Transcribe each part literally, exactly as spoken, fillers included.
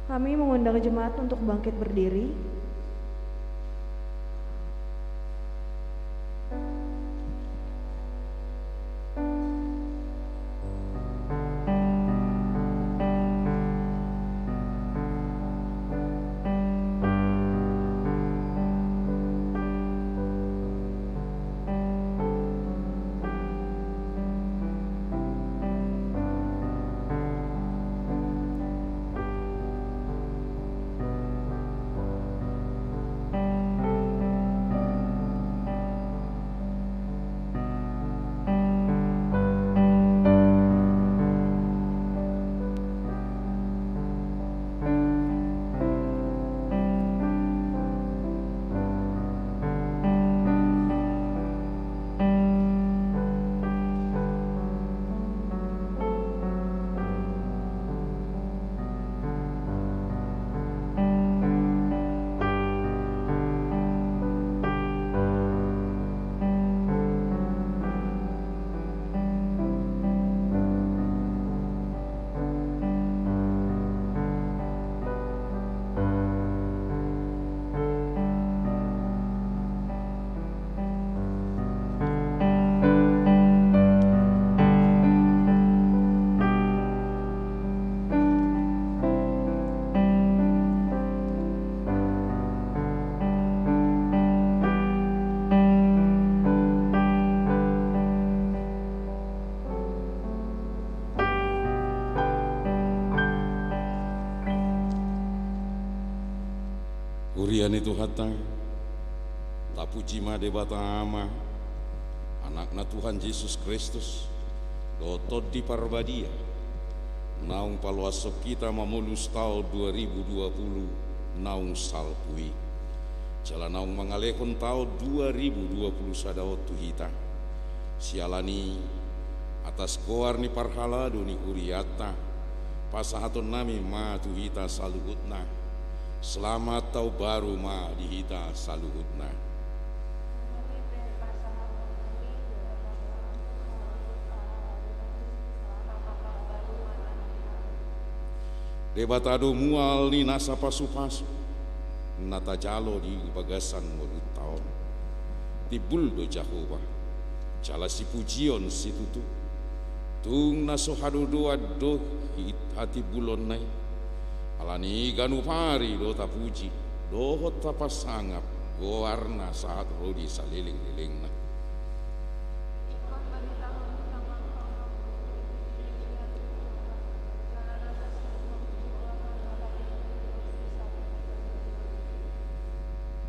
Kami mengundang jemaat untuk bangkit berdiri. Huria ni Tuhanta, tapuji ma Debata Ama, Anakna Tuhan Jesus Kristus, dohot Tondi Parbadia, naung paloashon hita mamolus taon dua ribu dua puluh naung salpu i. Jala naung mangalehon taon dua ribu dua puluh sada on tu hita. Sialani, atas goar ni parhalado ni hurianta, pasahatonnami ma tu hita saluhutna. Selamat Taon Baru ma di hita saluhutna. Debata do mual ni nasa pasupasu na tajalo di bagasan ngolunta on. Timbul do Jahowa, jala sipujion situtu. Tung na so hadodoan do hatimbulonna i. Alani i ganup ari do tapuji dohot tapasangap goarna sahat ro di salelenglelengna.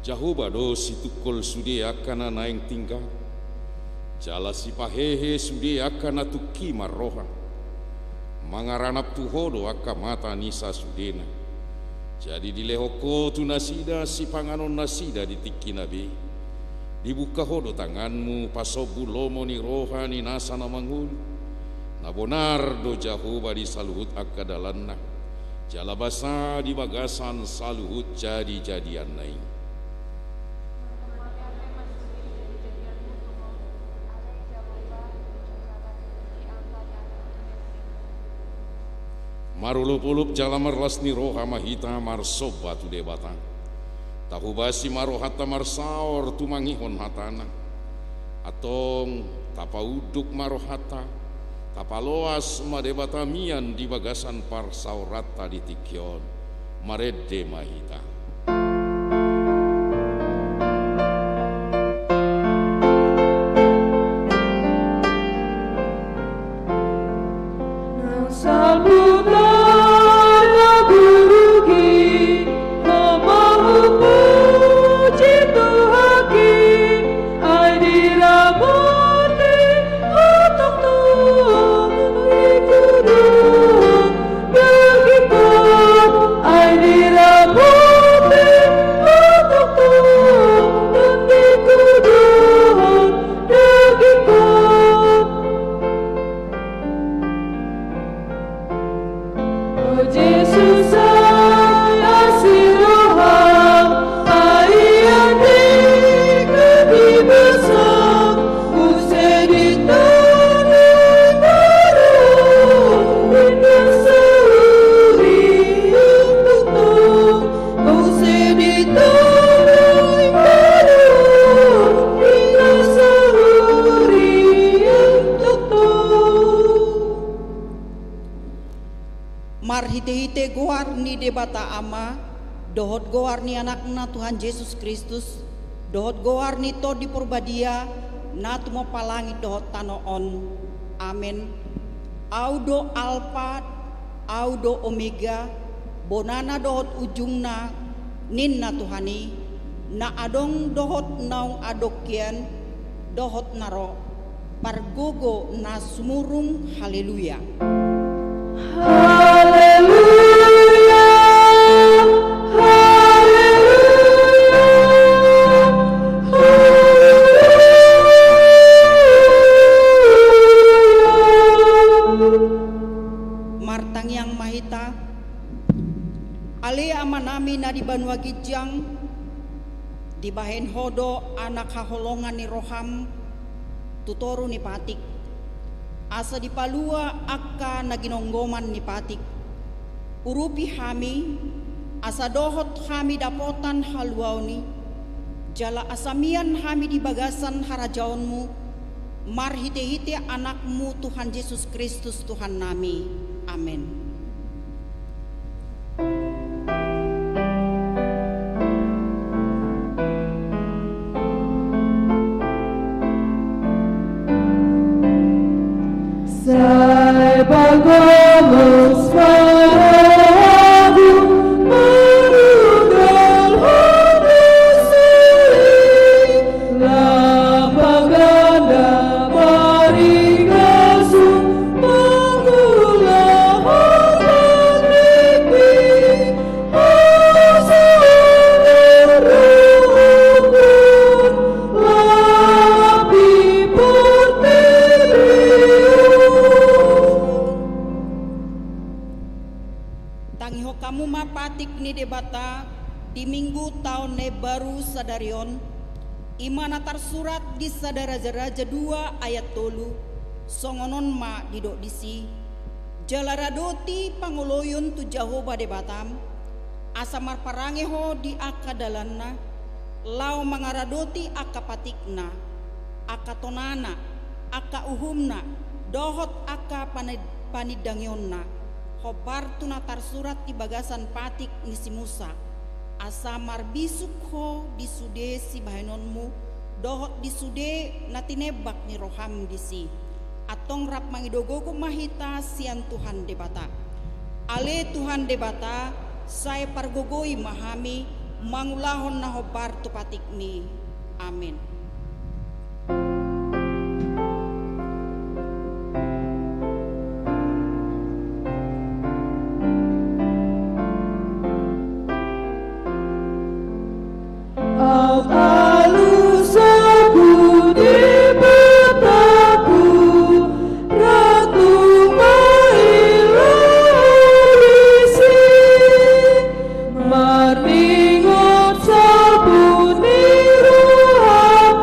Jahowa do situngkol sude angka na naeng tinggal, jala sipahehe sude angka na tungki marroha. Mangaranap tu Ho do angka mata ni sasudena. Jadi dilehon Ho tu nasida sipanganonnasida di tingkina be. Dibuka Ho do tanganmu pasombu lomo ni roha ni nasa na mangolu. Na bonar do Jahowa di saluhut angka dalanna, jala basa di bagasan saluhut jadijadianna i. Marolopolop jala marlas ni roha ma hita marsomba tu Debata. Tahobasi ma rohanta marsaor tumangihon hatana. Antong tapaunduk ma rohanta, tapaloas ma Debata mian di bagasan parsaoranta di tingki on. Marende ma hita. Marhitehite goar ni Debata Ama, dohot goar ni Anakna Tuhan Jesus Kristus, dohot goar ni Tondi Porbadia, na tumompa langit dohot tano on. Amen. Au do Alpa, Au do Omega, bonana dohot ujungna, ninna Tuhan i, na adong dohot naung adong hian, dohot na ro, pargogo na sumurung. Haleluya. Haleluya. Haleluya. Haleluya. Martangiang ma hita. Ale Amanami na di banua ginjang, dibahen Ho do anak haholongan ni roham tu toru ni patik, asa dipalua angka na ginonggoman ni patik. Urupi hami, asa dohot hami dapotan haluaon i, jala asa mian hami di bagasan harajaonmu, marhitehite Anakmu Tuhan Jesus Kristus Tuhannami. Amen. Sai pagomos ma rohamu, manunggalhon muse i, lam paganda maringasu, mangulahon lamikmi, hasonangan rohangku, lam di portibi on. Tangihon hamu ma patik ni Debata di Minggu taon na imbaru sadari on, i ma na tarsurat di Sada Raja-raja dua ayat tolu, songon on ma didok disi: Jala radoti pangoloion tu Jahowa Debatam, asa marparange ho di angka dalanna, laho mangaradoti angka patikna, angka tonana, angka uhumna, dohot angka panid-, panindangionna, hombar tu na tarsurat di bagasan patik ni si Musa, asa marbisuk ho di sude sibahenonmu, dohot di sude na tinembak ni roham disi. Antong rap mangido gogo ma hita sian Tuhan Debata. Ale Tuhan Debata, sai pargogoi ma hami mangulahon na hombar tu patikmi. Amen. Alusanku, Debatanku, ratu ma i laho disi, marningot saput ni roham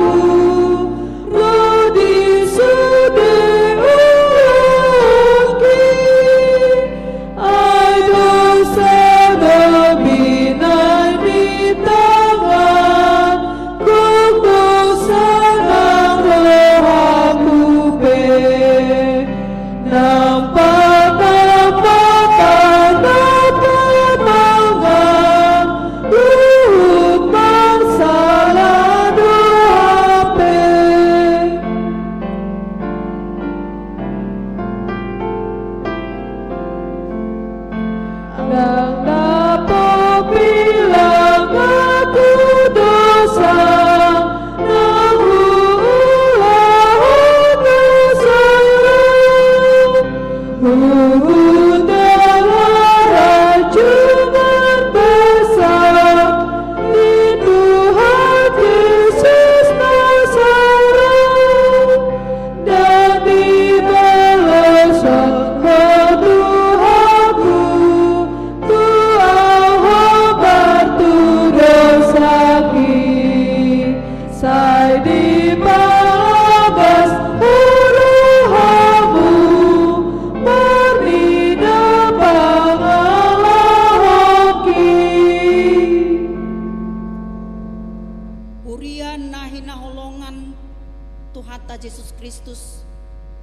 Tuhanta Jesus Kristus,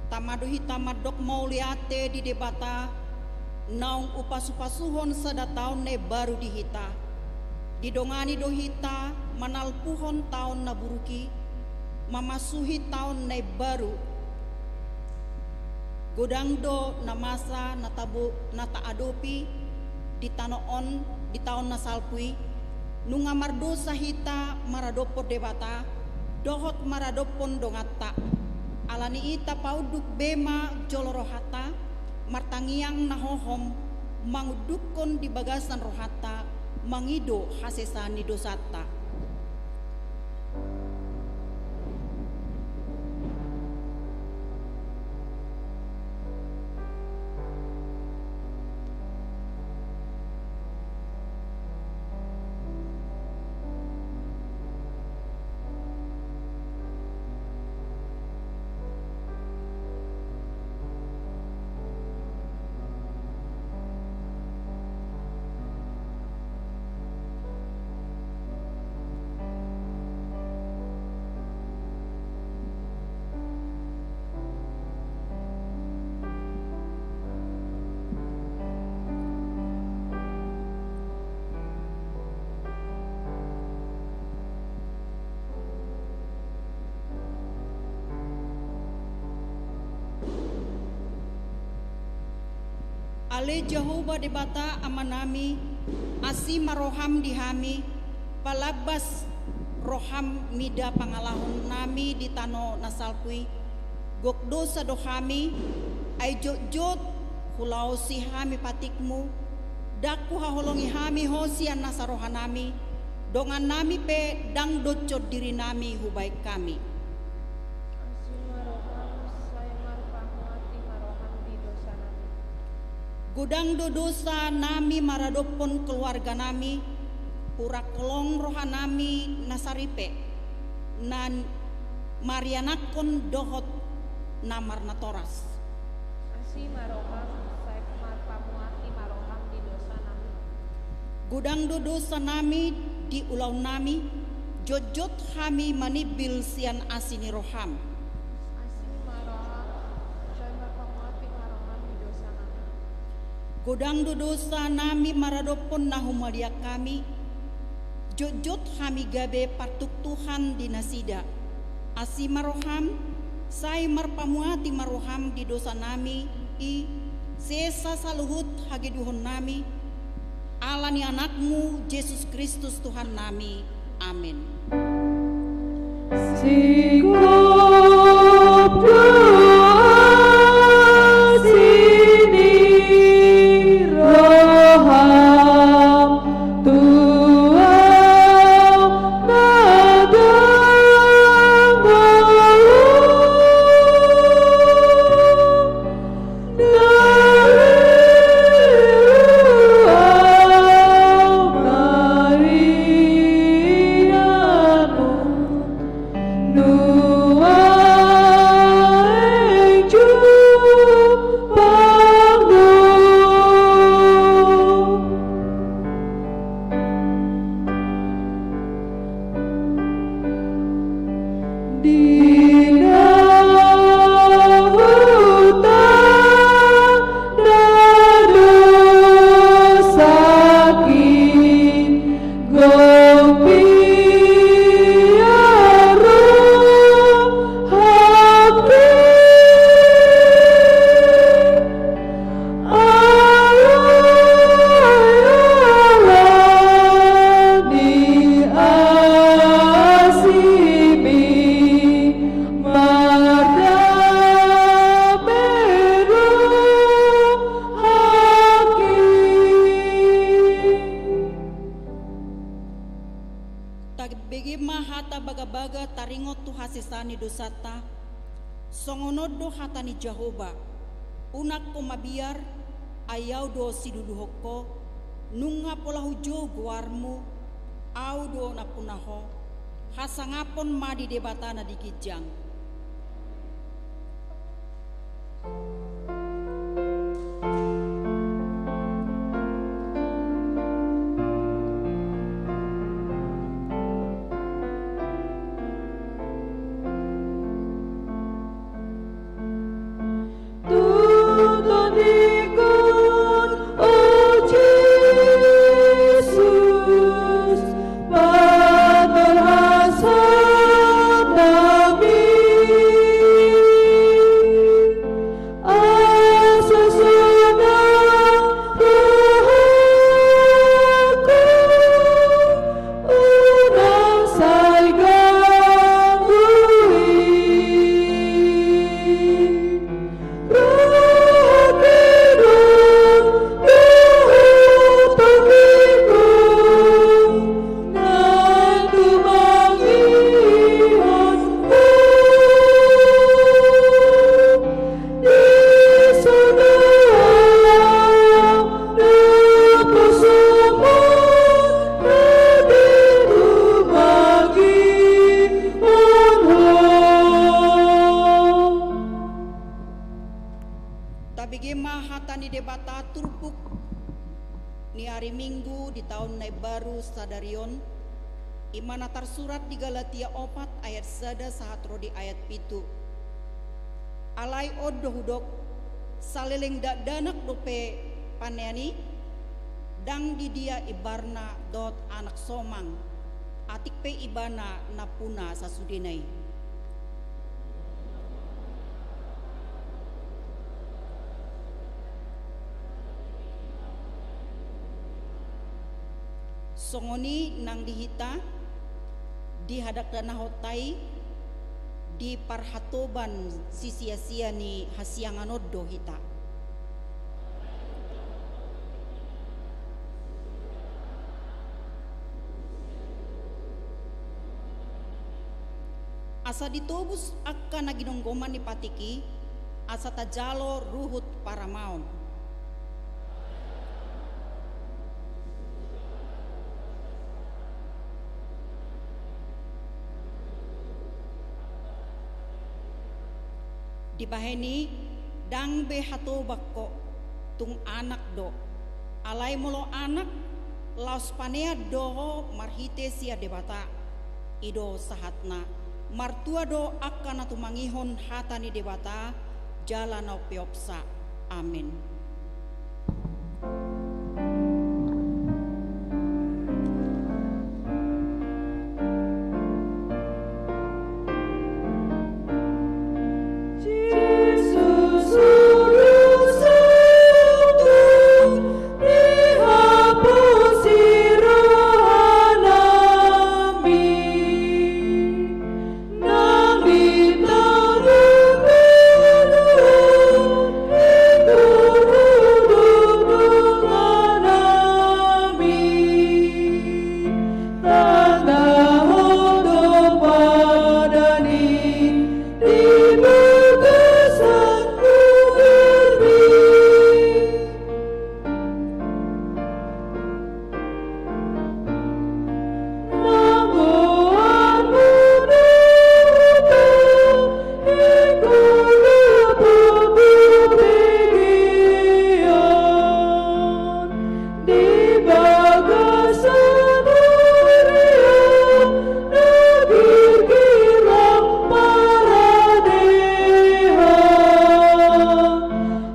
tama do hita mandok mauliate di Debata, naung upasupasuhon sada taon na imbaru di hita. Didongani do hita manalpuhon taon na buruk i, mamasuhi taon na imbaru. Godang do na masa na tabo-, na taadopi di tano on di taon na salpu i, nunga mardosa hita maradophon Debata dohot maradophon donganta. Alani i tapaunduk be ma jolo rohanta, martangiang na hohom, mangundukhon di bagasan rohanta mangido hasesaan ni dosanta. Ale Jahowa Debata Amanami, asi ma roham di hami, palambas roham mida pangalahonami di tano na salpu i. Gok dosa do hami, ai jotjot hulaosi hami patikmu, ndang huhaholongi hami ho sian nasa rohanami, dongannami pe ndang doncon dirinami hubaen hami. Asi ma roham, sai marpamuati ma roham di dosanami. Godang do dosanami maradophon keluarganami, hurang holong rohanami na saripe, na marianakhon dohot na marnatoras. Asi ma roham, sai marpamuati ma roham di dosanami. Godang do dosanami di ulaonnami, jotjot hami manimbil sian asi ni roham. Asi ma roham, sai marpamuati ma roham di dosanami. Godang do dosanami maradophon na humaliang hami, jotjot hami gabe partuktuhan di nasida. Asi ma roham, sai marpamuati ma roham di dosanami i, sesa saluhut hagedukonnami, ala ni Anakmu Jesus Kristus Tuhannami. Amen. Singkop do asi ni roham tu ahu na dang olo. Di na hutanda dosaki, gok piar rohangki. Ala ni asimi mardame rohangki. Tabege ma hata bagabaga taringot tu hasesaan ni dosanta. Songon on do hata ni Jahowa: Unang ho mabiar, ai Ahu do siluluhon ho, nunga pola hujou goarmu, Ahu do nampuna ho. Hasangapon ma di Debata na di ginjang. Ni Debata turpuk ni ari Minggu di taon na imbaru sadari on, i ma na tarsurat di Galatia opat ayat sada sahat ro di ayat pitu. Alai on do hudok, saleleng dakdanak dope panean i, ndang di dia imbarna dohot anak somang, atik pe ibana nampuna sasudena i. Songon i nang di hita, di hadakdanahonta i, di parhatoban sisiasia ni hasiangan on do hita. Asa ditobus angka na ginonggoman ni patik i, asa tajalo ruhut paramaon. Dibahen i, ndang be hatoban ho, tung anak do. Alai molo anak, laos panean do ho marhite sian Debata. I do sahatna, martua do angka na tumangihon hata ni Debata, jala na umpeopsa. Amen.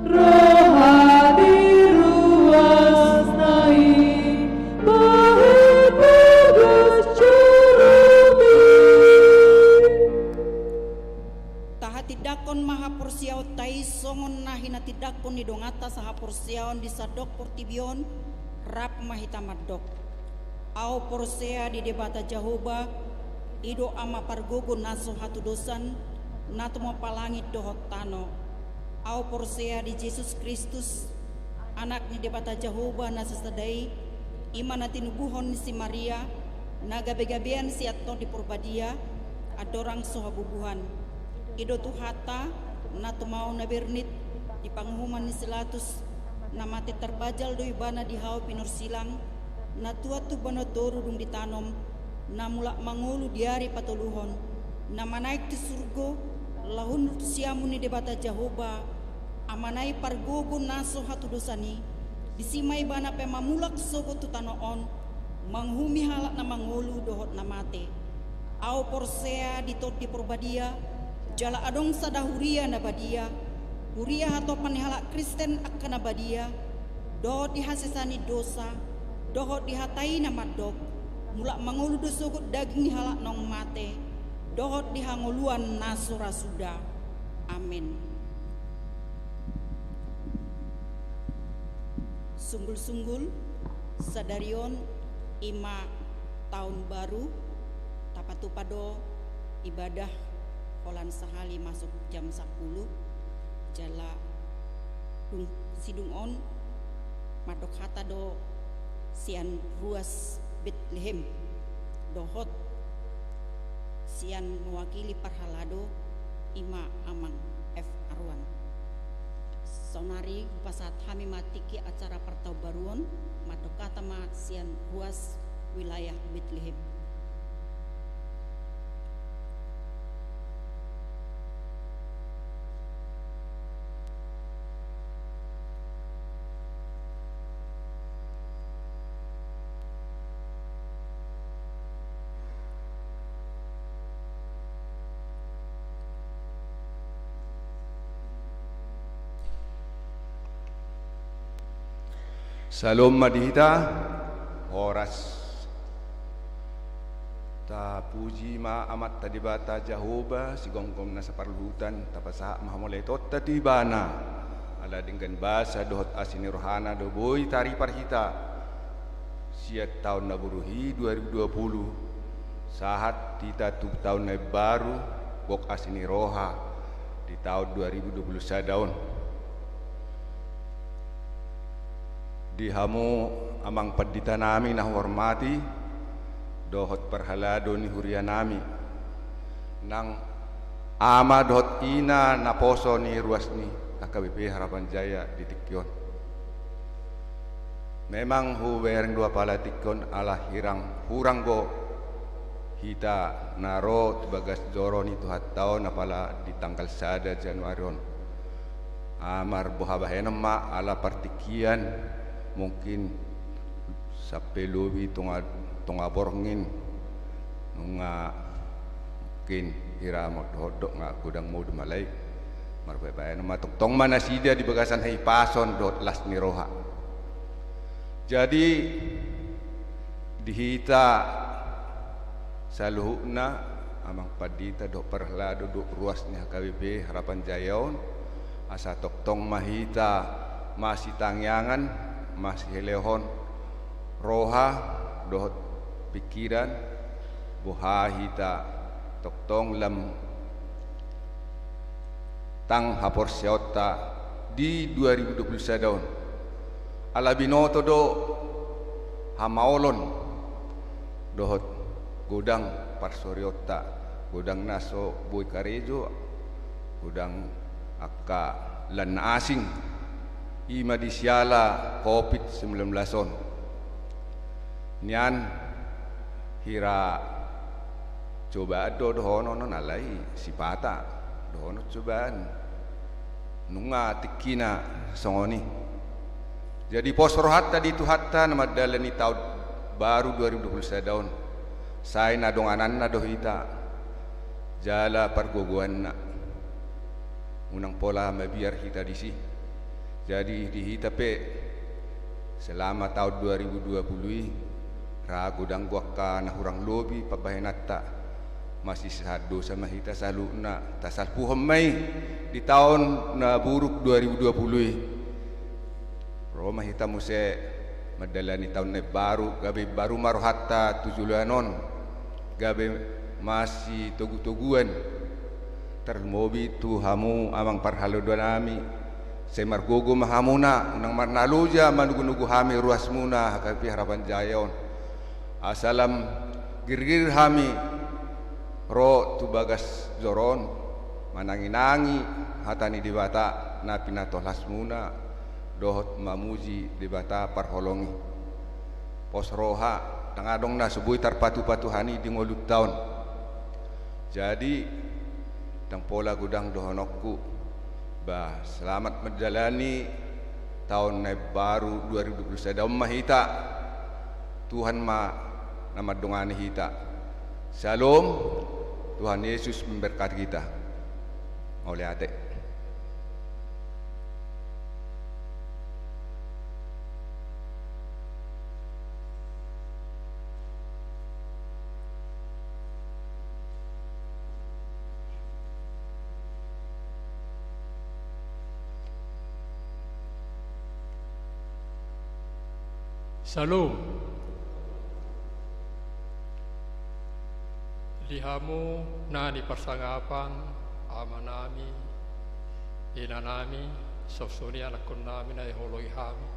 Roha di ruasna i, bahen bagas juru i. Tahatindangkon ma haporseaonta i songon na hinatindangkon ni donganta sahaporseaon di sandok portibi on, rap ma hita mandok. Ahu porsea di Debata Jahowa, i do Ama pargogo na so hatudosan, na tumompa langit dohot tano. Ahu porsea di Jesus Kristus, Anak ni Debata Jahowa na sasada i, i ma na tinubuhon ni si Maria, na gabegabean sian Tondi Porbadia, andorang so habubuhan. I do Tuhanta, na tumaon na bernit, di panguhuman ni si Pilatus, na mate tarbajal do ibana di hau pinarsilang, na tuat tu banua toru dung ditanom, na mulak mangolu di ari patoluhon, na manaek tu surgo, laho hundul tu siamun ni Debata Jahowa, Amana i pargogo na so hatudosan i, disi ma ibana pe mamulak sogot tu tano on, manguhumi halak na mangolu dohot na mate. Ahu porsea di Tondi Porbadia, jala adong sada huria na badia, huria hatopan ni halak Kristen angka na badia, dohot di hasesaan ni dosa, dohot di hata i na mandok, mulak mangolu do sogot daging ni halak naung mate, dohot di hangoluan na so ra suda. Amen. Sunggul-sunggul, sadari on i ma taon baru, tapatupa do ibadah holan sahali masuk jam sampulu, jala dung, sidung on mandok hata do sian ruas Betlehem, dohot sian mewakili parhalado i ma Amang F. Arwan. Saonari hupasahat hami ma tingki acara partaonbaruon, mandok hata ma sian ruas wilayah Betlehem. Salom ma di hita. Horas. Tapuji ma Amanta Debata Jahowa, sigomgom na saparluhutan, tapasahat ma hamauliateonta tu Ibana, ala denggan basa dohot asi ni rohana do boi taripar hita sian taon na boru i dua ribu dua puluh, sahat hita tu taon na imbaru, gok asi ni roha di taon dua ribu dua puluh sada on. Di hamu amang pandita nami na huhormati, dohot parhalado ni huria nami, nang ama dohot ina naposo ni ruas ni H K B P Harapan Jaya di tingki on. Memang hubereng do apala tingki on ala hurang, hurang do hita na ro tu bagas joro ni Tuhanta on apala di tanggal sada Januari on. Amar boha bahenon ma ala partingkian mungkin sampe lobi tonga, tonga borngin nunga mungkin hira modok-odok nga godang modom alai. Marbaen-baen ma tongtong ma nasida di bagasan hahipason dohot las ni roha. Jadi di hita saluhutna, amang pandita dohot parhalado dohot ruas ni H K B P Harapan Jaya on, asa tongtong ma hita masitangiangan, masihelehon roha dohot pingkiran, boha hita tongtong lam tang haporseaonta di dua ribu dua puluh sada on. Ala binoto do hamaolon dohot godang parsorionta, godang na so boi karejo, godang angka lan na asing, i ma di siala covid sembilan belas on. Nian hira cobaan do dohonon on alai sipata dohonon cobaan. Nunga tingkina songon i. Jadi pos rohanta di Tuhanta na mandalani taon baru dua ribu dua puluh sada on. Sai na dongananna do hita jala pargogoanna. Unang pola mabiar hita disi. Jadi di hita pe selama taon dua ribu dua puluh i ra godang do angka na hurang lobi pambahenanta. Masisahat dosa ma hita saluhutna, tasalpuhon ma i di taon na buruk dua ribu dua puluh i. Ro ma hita muse mandalani taon na imbaru, gabe imbaru ma rohanta tu joloan on, gabe masitogu-toguan. Tarlumobi tu hamu amang parhalado nami, sai margogo ma hamuna, unang marnaloja manugu-nugu hami ruasmuna H K B P Harapan Jaya on. Asa lam girgir hami ro tu bagas joro on, manangi-nangi hata ni Debata na pinatolasmuna, dohot mamuji Debata parholong i. Pos roha, ndang adong na so boi tarpatu-patu hami di ngolunta on. Jadi ndang pola godang dohononku. Bah, selamat menjalani tahun na baru dua ribu dua puluh sada on ma hita. Tuhan ma na mandongani hita. Shalom. Tuhan Yesus memberkati kita. Mauliate. Shalom. Di hamu na di parsangapan, amanami, inanami, songon i anakkonnami na dihaholongi hami,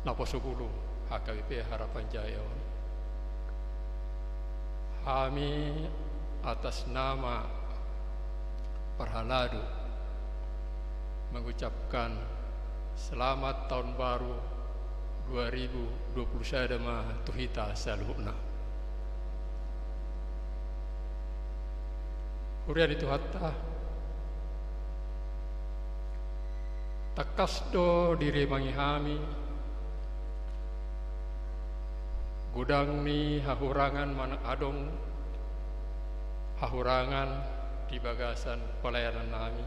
naposo bulung H K B P Harapan Jaya on. Hami atas nama parhalado mengucapkan selamat tahun baru dua ribu dua puluh sada ma tu hita saluhutna. Huria ni Tuhanta, tangkas do dirimangi hami godang ni hahurangan manang adong hahurangan di bagasan pelayanannami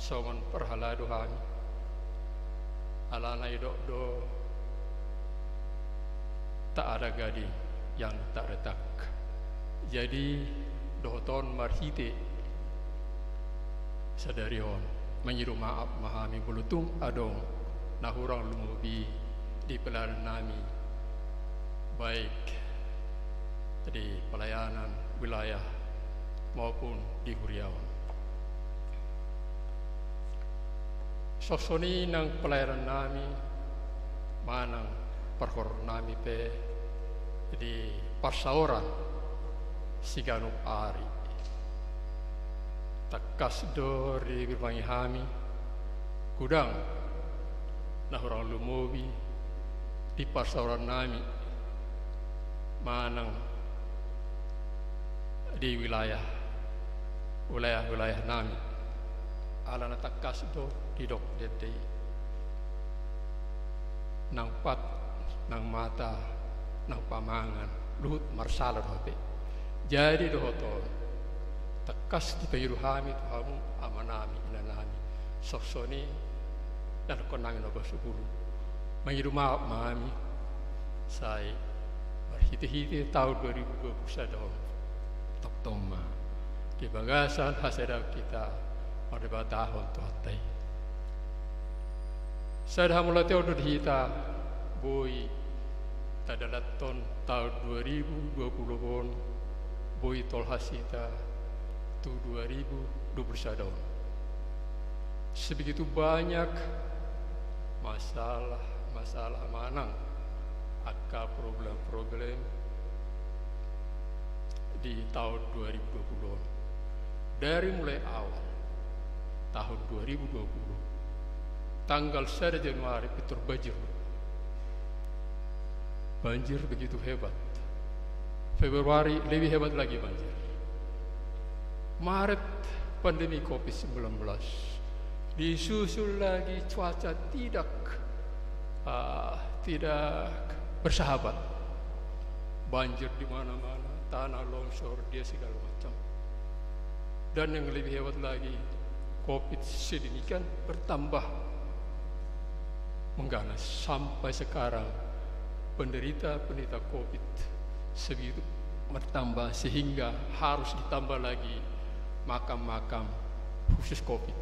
songon parhalado hami. Alana didok do Tak ada gading yang tak retak. Jadi, dohot on marhite sadari on, mangido maaf ma hami molo tung adong na hurang lumobi di pelayanan nami, baik di pelayanan wilayah maupun di huria on. Songon i nang pelayanan nami manang parhorhon nami pe di parsaoran siganup ari. Tangkas do ririmbangi hami godang na hurang lumobi di parsaoran nami manang di wilayah, wilayah-wilayah nami. Alana tangkas do didok di ende i, nang pat, nang mata, nang pamangan, luhut marsala do hape. Jadi dohot on, tangkas dipangido hami tu hamu, amanami, inanami, songon i nang dohonon nami nomor sapulu, mangido maaf ma hami, sai marhite-hite taon dua ribu dua puluh sada on, tongtong ma di bagasan hasadaon hita mardebatahon Tuhanta i. Sada hamauliateon do di hita, boi tadalathon taon dua ribu dua puluh on, boi tolhas hita tu dua ribu dua puluh sada on. Sebegitu banyak masalah-masalah manang angka problem-problem di taon dua ribu dua puluh on. Dari mulai awal tahun dua ribu dua puluh, tanggal sada Januari pintor banjir. Banjir begitu hebat. Februari lebih hebat lagi banjir. Maret pandemi covid sembilan belas. Disusul lagi cuaca tidak, ah, tidak bersahabat. Banjir di mana-mana, tanah longsor, dia segala macam. Dan yang lebih hebat lagi, covid sedemikian bertambah mengganas sampai sekarang. Penderita-penderita covid sebegitu bertambah sehingga harus ditambah lagi makam-makam khusus covid.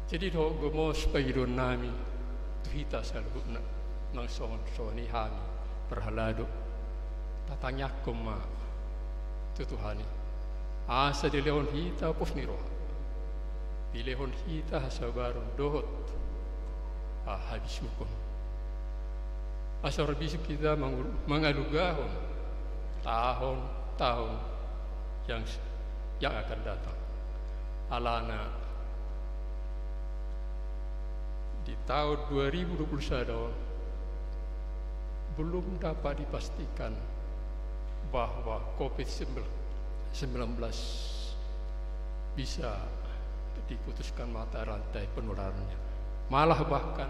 Jadi dohot gomos pangidoan nami tu hita saluhutna, nang songon-songon i hami parhalado, tatangiangkon ma tu Tuhan i, asa dilehon hita pos ni roha, dilehon hita hasabaron dohot, ah, habisuhon. Asa marbisuk hita mangalugahon tahun-tahun yang, yang akan datang. Alana di tahun dua ribu dua puluh satu belum dapat dipastikan bahwa covid sembilan belas bisa diputuskan mata rantai penularannya. Malah bahkan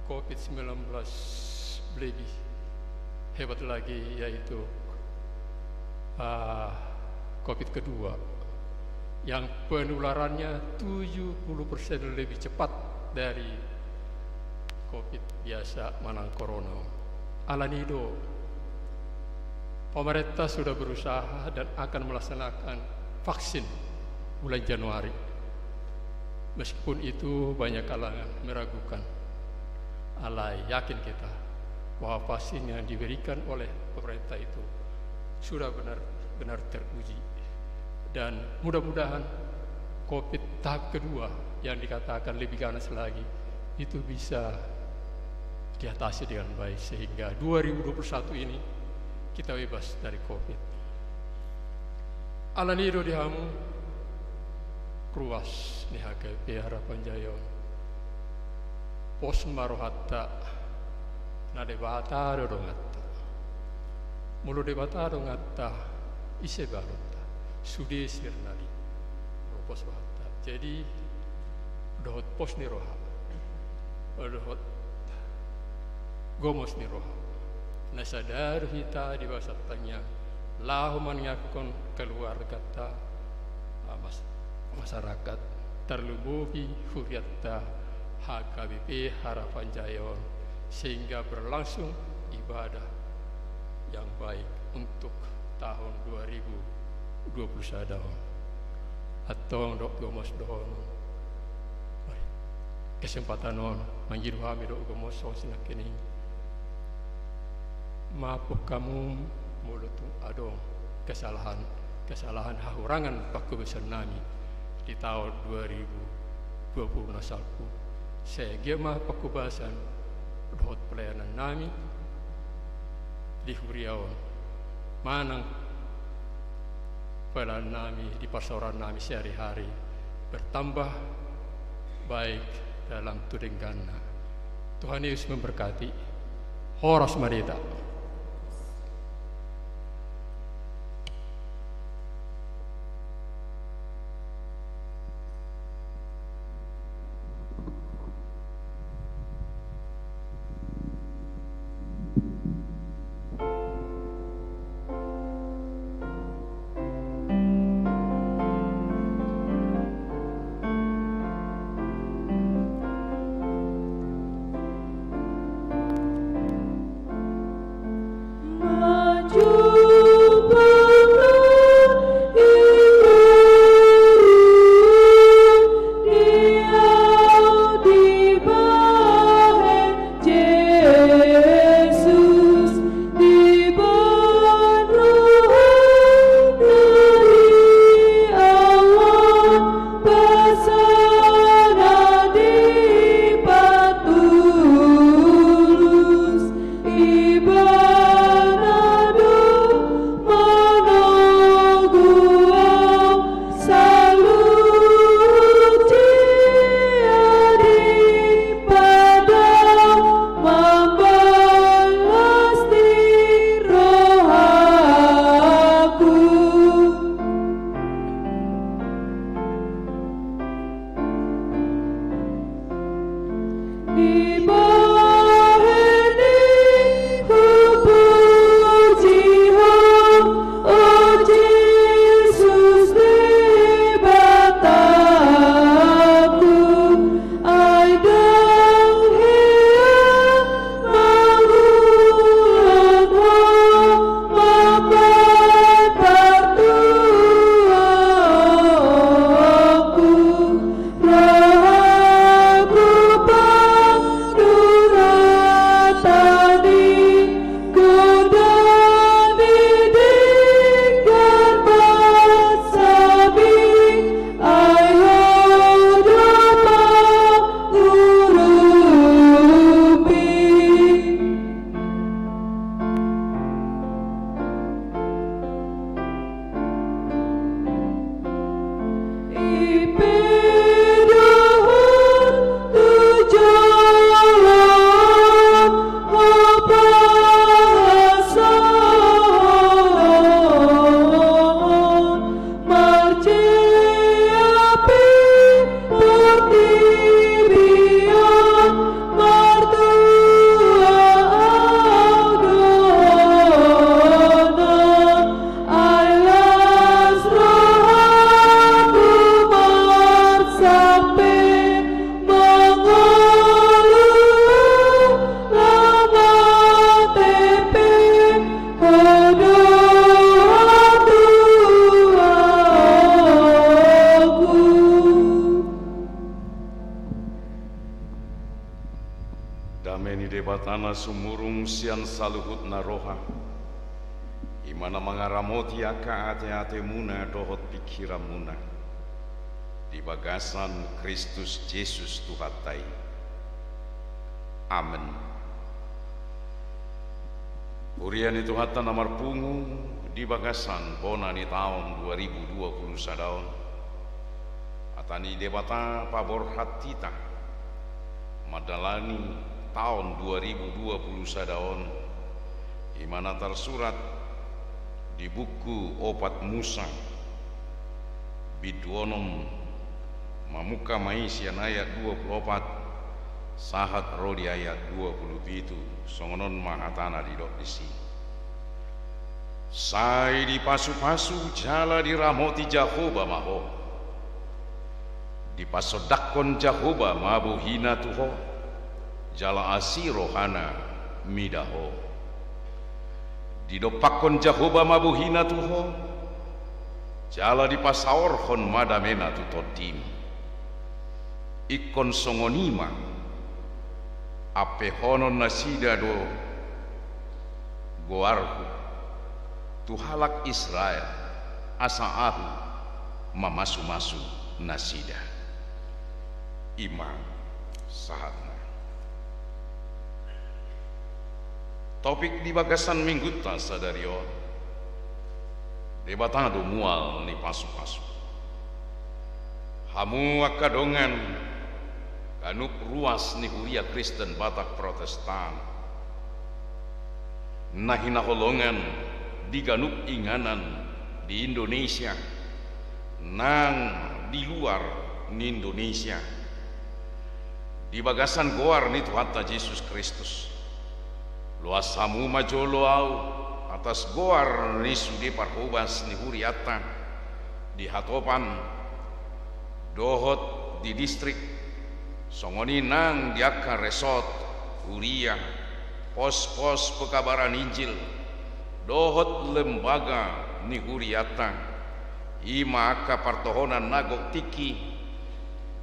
covid sembilan belas lebih hebat lagi, yaitu, ah, covid kedua yang penularannya tujuh puluh persen lebih cepat dari covid biasa manang corona. Alani do, pemerintah sudah berusaha dan akan melaksanakan vaksin bulan Januari. Meskipun itu banyak kalangan meragukan, alai yakin kita bahwa vaksin yang diberikan oleh pemerintah itu sudah benar-benar teruji. Dan mudah-mudahan covid tahap kedua yang dikatakan lebih ganas lagi itu bisa diatasi dengan baik, sehingga dua ribu dua puluh satu ini kita bebas dari covid. Alani do di hamu ruas ni H K B P Harapan Jaya on, pos ma rohanta, na Debata do donganta. Molo Debata donganta, ise balonta? Sude sirna i, molo pos rohanta. Jadi dohot pos ni roha, dohot gomos ni roha, na sada do hita di bagasan tangiang laho manangiangkon keluarganta, ah, mas-, masyarakat, tarlumobi hurianta H K B P Harapan Jaya on, sehingga berlangsung ibadah yang baik untuk tahun dua ribu dua puluh sada on. Antong dok gomos dohonon. Mari, kesempatan on mangido hami dok gomos songon sinangkining. Maaf hamu molo tung adong kesalahan, kesalahan hahurangan panghobasan nami di taon dua ribu dua puluh na salpu. Sai anggiat ma panghobasan dohot pelayanan nami di huria on manang pelayanan nami di parsaoran nami sehari-hari bertambah baik dalam tu dengganna. Tuhan Yesus memberkati. Horas ma di hita. Dame ni Debata na sumurung sian saluhutna roha, i ma na mangaramoti angka ateatemuna dohot pingkiranmuna di bagasan Kristus Jesus Tuhanta i. Amen. Huria ni Tuhanta na marpungu di bagasan bona ni taon dua ribu dua puluh sada on, hata ni Debata paborhat hita mandalani taon dua ribu dua puluh sada on, i ma na tarsurat di buku Opat Musa, bindu onom, mamungka ma i sian ayat dua puluh opat sahat ro di ayat dua puluh pitu. Songon on ma hatana didok disi: Sai dipasupasu jala diramoti Jahowa ma ho. Dipasondanghon Jahowa ma bohina tu ho, jala asi rohana mida ho. Didompakkon Jahowa ma bohina tu ho, jala dipasaorhon ma damena tu tondim. Ingkon songon i ma ampehonon nasida do goarhu tu halak Israel, asa ahu mamasumasu nasida. I ma sahatna. Topik di bagasan minggunta sadari on: Debata do mual ni pasupasu. Hamu angka dongan, ganup ruas ni Huria Kristen Batak Protestan, na hinaholongan di ganup inganan di Indonesia nang di luar ni Indonesia, di bagasan goar ni Tuhanta Jesus Kristus. Loas hamu ma jolo ahu atas goar ni sude parhobas ni hurianta di hatopan dohot di distrik, songon i nang di angka resort, huria, pospos pekabaran Injil, dohot lembaga ni hurianta, i ma angka partohonan na gok tingki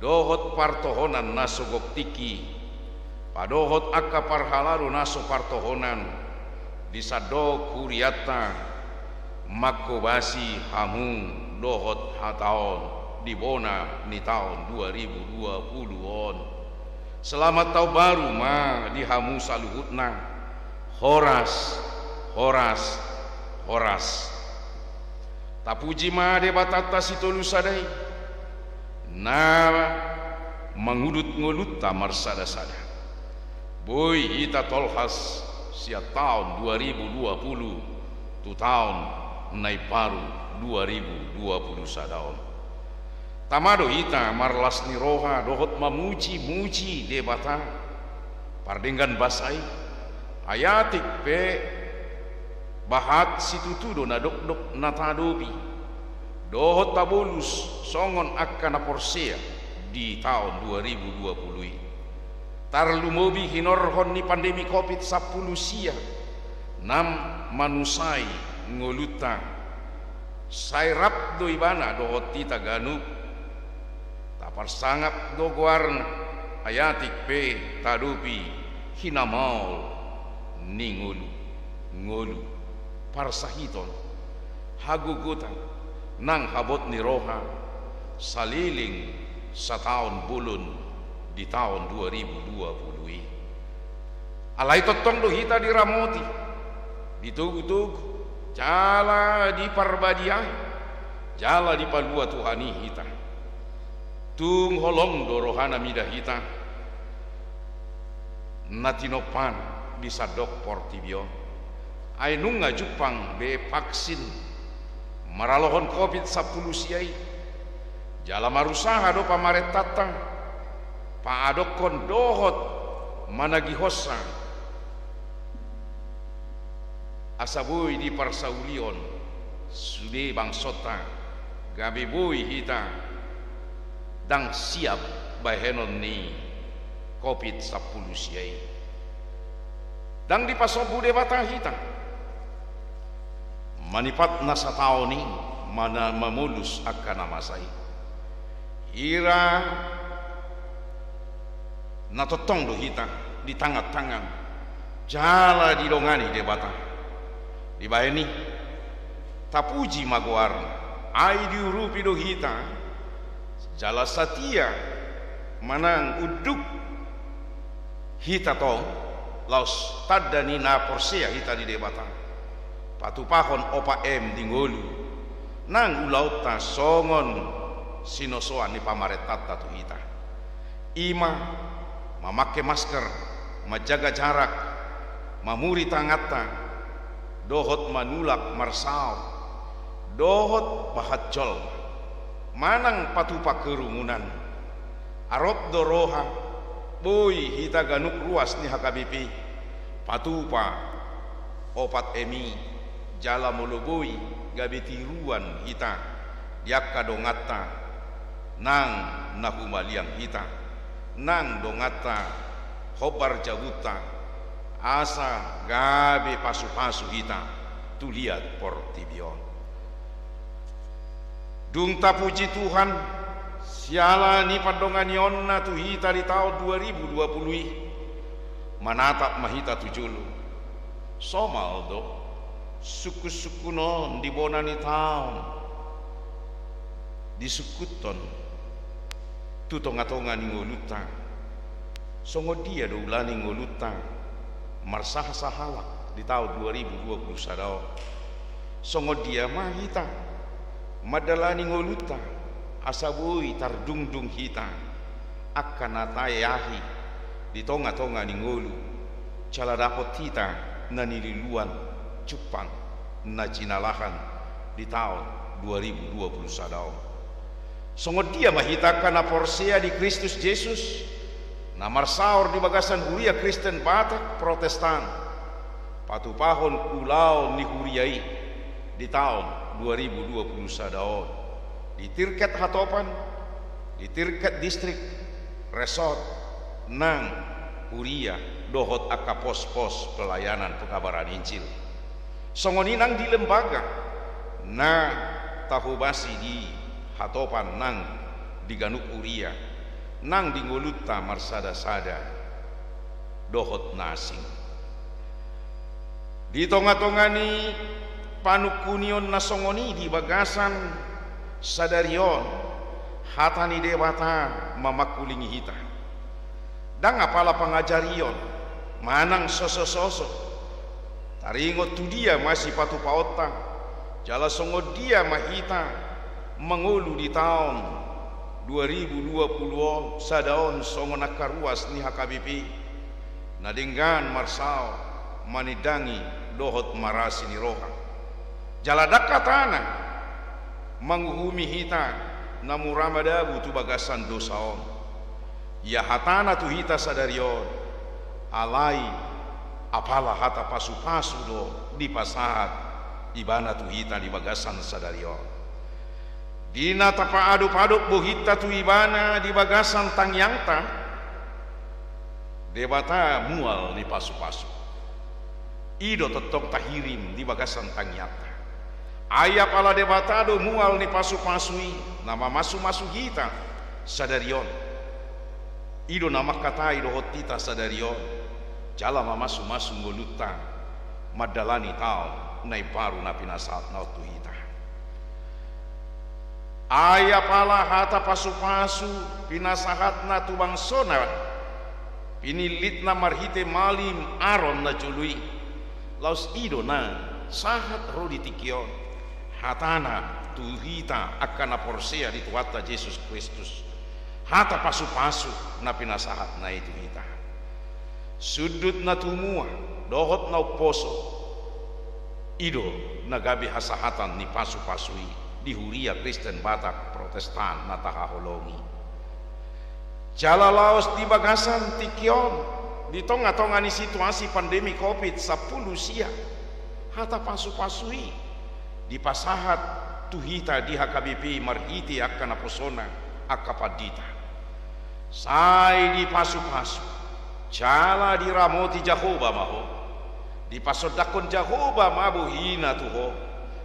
dohot partohonan na so gok tingki, padohot angka parhalado na so partohonan di sandok hurianta, manghobasi hamu dohot hataon di bona ni taon dua ribu dua pulu on. Selamat Taon Baru ma di hamu saluhutna. Horas, horas, horas. Tapuji ma Debatanta sitolu sada i, na mangudut ngolunta marsadasada. Boi hita tolhas sian taon dua ribu dua pulu tu taon na imbaru dua ribu dua pulu sada on. Tama do hita marlas ni roha dohot mamujimuji Debata pardenggan basa i, ai atik pe bahat situtu do na dokdok na taadopi dohot tabolus songon angka na porsea di taon dua ribu dua pulu i. Tarlumobi hinorhon ni pandemi Covid sampulu sia na manusai ngolunta, sai rap do ibana dohot hita ganup. Taparsangap do goarna, ai atik pe taadopi hinamaol ni ngolu, ngolu, parsahiton, hagogotan nang habot ni roha saleleng sataon bolon di taon dua ribu dua pulu i. Alai tongtong do hita diramoti, ditogutogu, jala diparbadiai, jala dipalua Tuhan i hita. Tung holong do rohana mida hita na tinompana di sandok portibi on. Ai nunga jumpang be vaksin maralohon Covid sampulu sia i. Jala marusaha do pamarentanta paadophon dohot managihonsa, asa boi diparsaulihon sude bangsonta, gabe boi hita ndang siap bahenon ni Covid sampulu sia i. Ndang dipasombu Debata hita manipat na sataon i mana mamolus angka na masa i. Hira na tongtong do hita ditangantangan jala didongani Debata. Dibahen i, tapuji ma goarna, ai diurupi do hita jala satia manang unduk hita tong, laos tanda ni na porsea hita di Debata, patupahon opat M di ngolu nang ulaonta songon sinosoan ni pamarentanta tu hita. I ma mamangke masker, manjaga jarak, mamuri tanganta, dohot manulak marsaor, dohot bahat jolma manang patupa kerumunan. Arop do roha boi hita ganup ruas ni H K B P patupa opat M i, jala molo boi gabe tiruan hita di angka donganta nang na humaliang hita, nang donganta hombar jabunta, asa gabe pasupasu hita tu liat portibi on. Dung tapuji Tuhan, siala ni pandonganionna tu hita di taon dua ribu dua puluh i, manatap ma hita tu jolo. Somal do sungkunsungkun on di bona ni taon disungkunhon tu tongatonga ni ngolunta. Songon dia do ula ni ngolunta marsahasahalak di taon dua ribu dua puluh sada on? Songon dia ma hita mandalani ngolunta asa boi tardungdung hita angka na taeahi di tongatonga ni ngolu, jala dapot hita na niluluan jumpang na jinalahan di taon dua ribu dua puluh sada on? Songon dia ma hita angka na porsea di Kristus Jesus, na marsaor di bagasan Huria Kristen Batak Protestan, patupahon ulaon ni huria i di taon dua ribu dua puluh sada on, di tingkat hatopan, di tingkat distrik, resort, nang huria dohot angka pospos pelayanan pekabaran Injil? Songon i nang di lembaga na tahobasi di hatopan nang di ganup huria, nang di ngolunta marsadasada dohot na asing. Di tongatonga ni panungkunion na songon i di bagasan sadari on, hata ni Debata ma mangkulingi hita. Ndang apala pangajarion manang sosososo. Taringot tu dia ma sipatupaonta, jala songon dia ma hita mangolu di taon dua ribu dua puluh on, sada on songon angka ruas ni H K B P na denggan marsaor manindangi dohot marasi ni roha. Jala ndang hatana manguhumi hita na mura madabu tu bagasan dosa on. Ia hatana tu hita sadari on, alai apala hata pasupasu do dipasahat Ibana tu hita di bagasan sadari on. Di na tapaadopadop bohinta tu Ibana di bagasan tangiangta, Debata mual ni pasupasu. I do tongtong tahirim di bagasan tangiangta. Ai apala Debata do mual ni pasupasu i na mamasumasu hita sadari on. I do na mangkatai dohot hita sadari on, jala mamasumasu ngolunta mandalani taon na imbaru na pinasahatna on tu hita. Ai apala hata pasupasu pinasahatna tu bangsona, pinillitna marhite malim Aron na jolo i, laos i do na sahat ro di tingki on hatana tu hita angka na porsea di Tuhanta Jesus Kristus. Hata pasupasu na pinasahatna i tu hita. Sundut na tumua dohot na umposo, i do na gabe hasahatan ni pasupasu i di Huria Kristen Batak Protestan na tahaholongi. Jala laos di bagasan tingki on, di tongatonga ni situasi pandemi Covid sampulu sia, hata pasupasu i dipasahat tu hita di H K B P marhite angka naposona, angka pandita. Sai dipasupasu jala diramoti Jahowa ma ho. Dipasondangkon Jahowa ma bohina tu ho,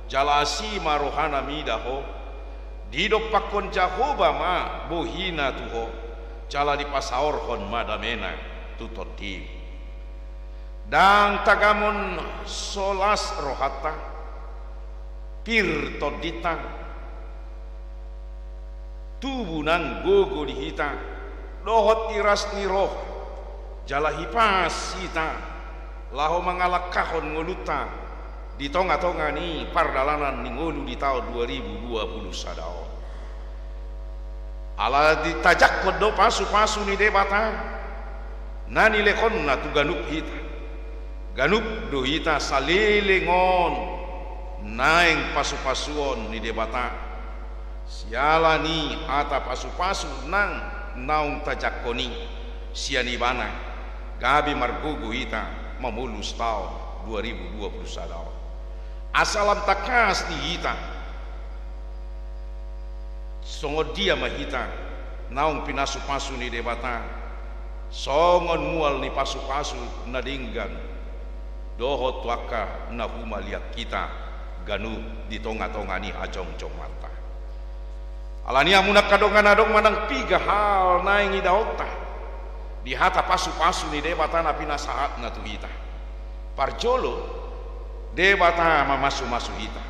jala asi ma rohana mida ho. Didompakkon Jahowa ma bohina tu ho, jala dipasaorhon ma damena tu tondim. Ndang tagamon so las rohanta, pir tondinta, tubu nang gogo di hita dohot iras ni roha, jala hipas hita laho mangalangkahon ngolunta di tongatonga ni pardalanan ni ngolu di taon dua ribu dua puluh sada on. Ala ditajangkon do pasupasu ni Debata na nilehonna tu ganup hita. Ganup do hita saleleng on naeng pasupasuon ni Debata. Siala ni hata pasupasu nang naung tajangkon i sian Ibana, gabe margogo hita mamolus taon dua ribu dua puluh sada on. Asa lam tangkas di hita songon dia ma hita naung pinasupasu ni Debata, Songon mual ni pasupasu na denggan dohot tu angka na humaliang hita ganup di tongatonga ni hajongjonganta. Alani i, hamu angka dongan, adong manang piga hal naeng idaonta di hata pasupasu ni Debata na pinasahatna tu hita. Parjolo, Debata mamasumasu hita.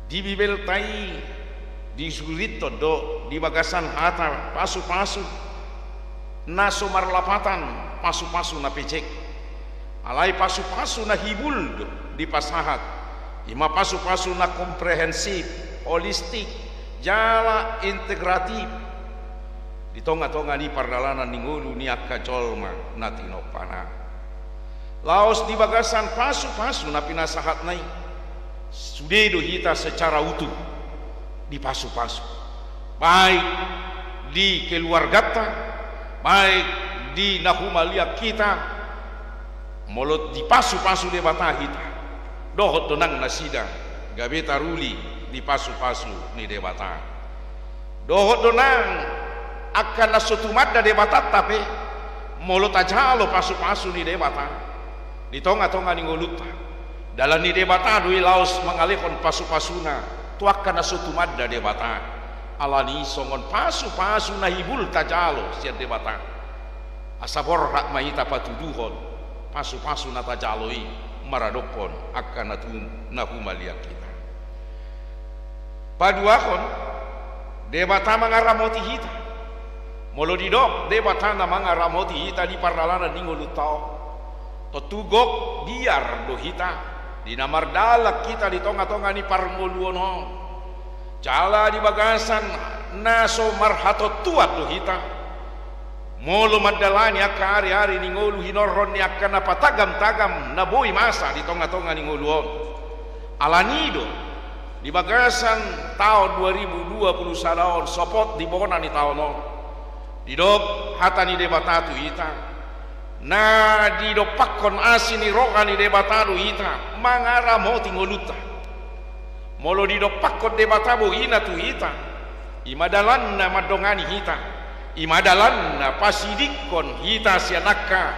Di Bibelta i disuriton do di bagasan hata pasupasu na so marlapatan pasupasu na pejek. Alai pasupasu na hibul do dipasahat, i ma pasupasu na komprehensif, holistik, jala integratif di tongatonga ni pardalanan ni ngolu ni angka jolma na tinompana. Laos di bagasan pasupasu na pinasahatna i, sude do hita secara utuh dipasupasu, baik di keluarganta, baik di na humaliang hita. Molo dipasupasu Debata hita, dohot do nang nasida gabe taruli di pasupasu ni Debata. Dohot do nang angka na so tumanda Debatanta pe, molo tajalo pasupasu ni Debata di tongatonga ni ngolunta, dalan ni Debata do i laos mangalehon pasupasuna tu angka na so tumanda Debata. Alani i, songon pasupasu na hibul tajalo sian Debata, asa borhat ma hita patuduhon pasupasu na tajalo i maradophon angka na tu, na humaliang hita. Paduahon, Debata mangaramoti hita. Molo didok Debata na mangaramoti hita di pardalanan ni ngolunta on, tontu gok biar do hita di na mardalan hita di tongatonga ni parngoluon on. Jala di bagasan na so marhatontuan do hita. Molo mandalani angka ariari ni ngolu hinorhon ni angka na patagamtagam na boi masa di tongatonga ni ngolu on. Alani i do, di bagasan taon dua ribu dua puluh sada on, sopot di bona ni taon on, didok hata ni Debata tu hita, na didompakhon asi ni roha ni Debata do hita mangaramoti ngolunta. Molo didompakhon Debata bohina tu hita, i ma dalanna mandongani hita, i ma dalanna pasidingkon hita sian angka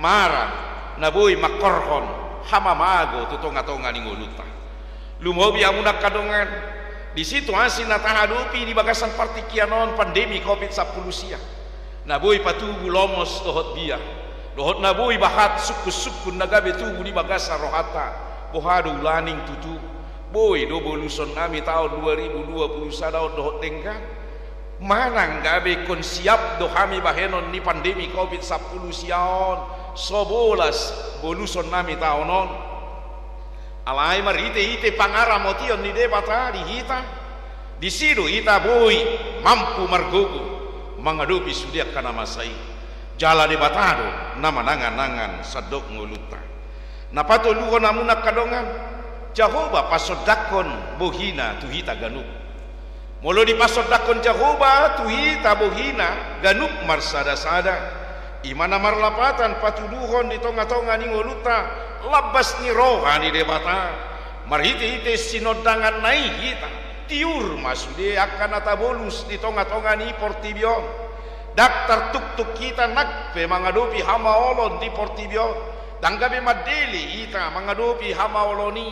mara na boi mangkorhon hamamago tu tongatonga ni ngolunta. Lumobi, hamu angka dongan, di situasi na tahadopi di bagasan partingkian on, pandemi covid sampulu sia, na boi patubu lomos dohot biar, dohot na boi bahat sungkunsungkun na gabe tubu di bagasan rohanta. Boha do ulaning tutu? Boi do bolusonnami taon dua ribu dua puluh sada on dohot denggan? Manang gabe ingkon siap do hami bahenon ni pandemi covid sampulu sia on so bolas bolusonnami taon on? Alai marhitehite pangaramotion ni Debata di hita, disi do hita boi mampu margogo mangadopi sude angka na masa i. Jala Debata do na mananganangan sandok ngolunta. Na patoluhon, hamu angka dongan, Jahowa pasondanghon bohina tu hita ganup. Molo dipasondanghon Jahowa tu hita bohina ganup marsadasada, i ma na marlapatan patuduhon di tongatonga ni ngolunta lambas ni roha ni Debata. Marhitehite sinondanganna i hita, tiur ma sude angka na tabolus di tongatonga ni portibi on. Ndang tartuktuk hita nang pe mangadopi hamaolon di portibi on. Ndang gabe mandele hita mangadopi hamaolon i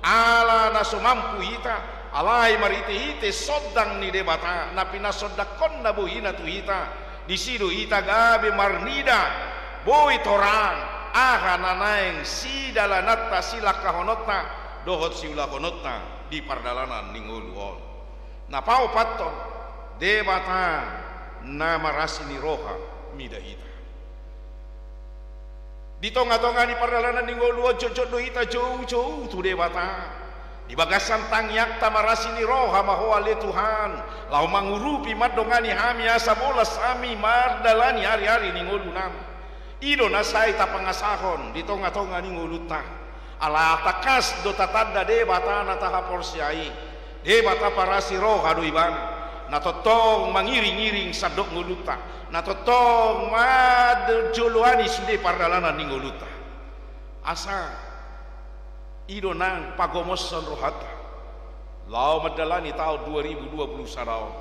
ala na so mampu hita, alai marhitehite sondang ni Debata na pinasondanghonna bohina tu hita, disi do hita gabe marnida boi torang aha na naeng sidalananta, silangkahononta dohot siulahononta di pardalanan ni ngolu on. Na paopathon, Debata na marasi ni roha mida hita. Di tongatonga ni pardalanan ni ngolu on jotjot do hita joujou tu Debata. Di bagasan tangiangta marasi ni roha ma Ho ale Tuhan, laho mangurupi mandongani hami asa bolas hami mardalani ariari ni ngolunami. I do na sai tapangasahon di tongatonga ni ngolunta. Ala tangkas do tatanda Debata na tahaporseai, Debata parasi roha do Ibana, na tongtong mangiringiring sandok ngolunta, na tongtong manjoloani sude pardalanan ni ngolunta. Asa i do nang pagomoshon rohanta laho mandalani taon dua ribu dua puluh sada on.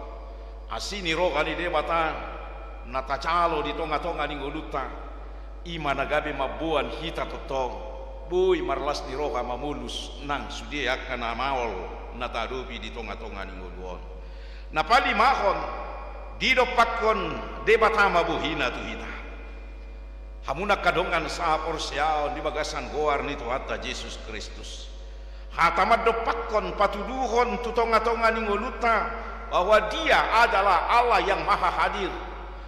Asi ni roha ni Debata na tajalo di tonga-tonga ni ngolunta, i ma na gabe mamboan hita tongtong boi marlas ni roha mamolus nang sude angka na maol na taadopi di tonga-tonga ni ngolu on. Na palimahon, didompakkon Debata ma bohina tu hita. Hamu na angka dongan sahaporseaon di bagasan goar ni Tuhanta Jesus Kristus, hata mandompakkon, patuduhon tu tonga-tonga ni ngolunta bahwa Dia adalah Allah yang Maha Hadir,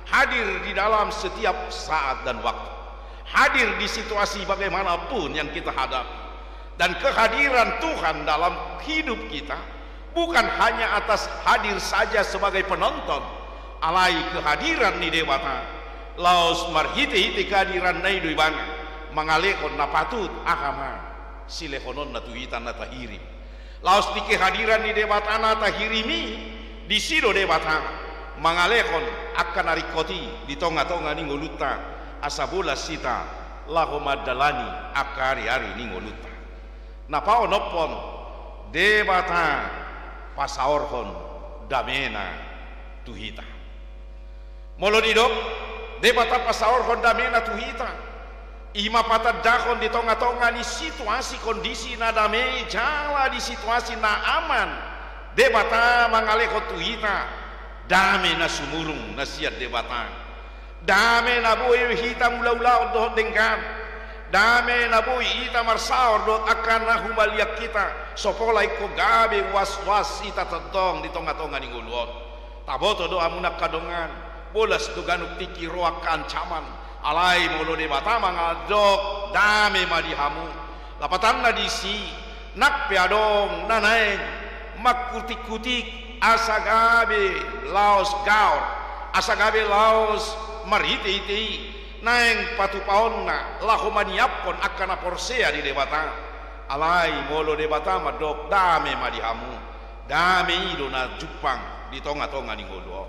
hadir di dalam setiap saat dan waktu, hadir di situasi bagaimanapun yang kita hadapi. Dan kehadiran Tuhan dalam hidup kita bukan hanya atas hadir saja sebagai penonton, alai kehadiran ni Debata laos marhite-hite kehadiranna i do ibana mangalehon na patut, aha ma silehononna tu hita na tahirim. Laos di kehadiran ni Debata na tahirim i, disi do Debata mangalehon angka na ringkot i di tonga-tonga ni ngolunta, asa bolas hita laho mandalani angka ari-ari ni ngolunta. Na paonomhon, Debata pasaorhon damena tu hita. Molo didok Debata pasaorhon damena tu hita, i ma patandahon di tonga-tonga ni situasi kondisi na dame jala di situasi na aman, Debata mangalehon tu hita dame na sumurung na sian Debata. Dame na boi hita mangula ulaon dohot denggan. Dame na boi hita marsaor dohot angka na humaliang hita, so pola ingkon gabe was-was hita tongtong di tonga-tonga ni ngolu on. Taboto do hamu na angka dongan, bolas do ganup tingki ro angka ancaman. Alai molo Debata mangadok, dame ma di hamu. Lapatanna disi, nang pe adong na naeng mangkutik-kutik asa gabe laos gaor, asa gabe laos marhite-hite i, naeng patupaonna laho maniaphon angka na porsea di Debata. Alai molo Debata mandok, dame ma di hamu, dame i do na jumpang di tonga-tonga ni ngolu on.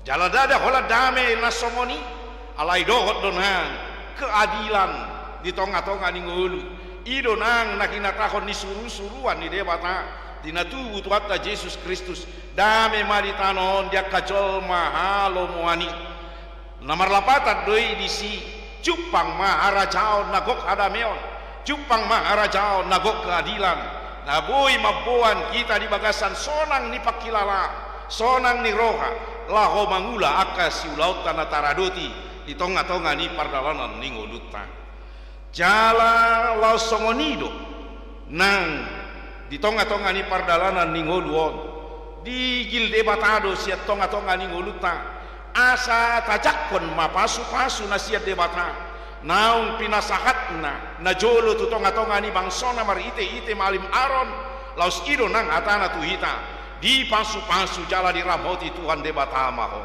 Jala ndada holan dame na songon i, alai dohot do nang keadilan di tonga-tonga ni ngolu. I do nang na hinatahon ni suru-suruan ni Debata di na tubu Tuhanta Jesus Kristus. Dame ma di tano on di angka jolma halomoan i. Na marlapatan do i disi, jumpang ma harajaon na gok hadameon, jumpang ma harajaon na gok keadilan, na boi mamboan hita di bagasan sonang ni pangkilala, sonang ni roha, laho mangula angka siulaonta na taradoti di tonga-tonga ni pardalanan ni ngolunta. Jala laos songon i do nang di tonga-tonga ni pardalanan ni ngolu on, digil Debata do sian tonga-tonga ni ngolunta, asa tajangkon ma pasu-pasu na sian Debata, naung pinasahatna najolo tu tonga-tonga ni bangsona marhite-hite malim Aron. Laos i do nang hatana tu hita, dipasu-pasu jala diramoti Tuhan Debata ma ho.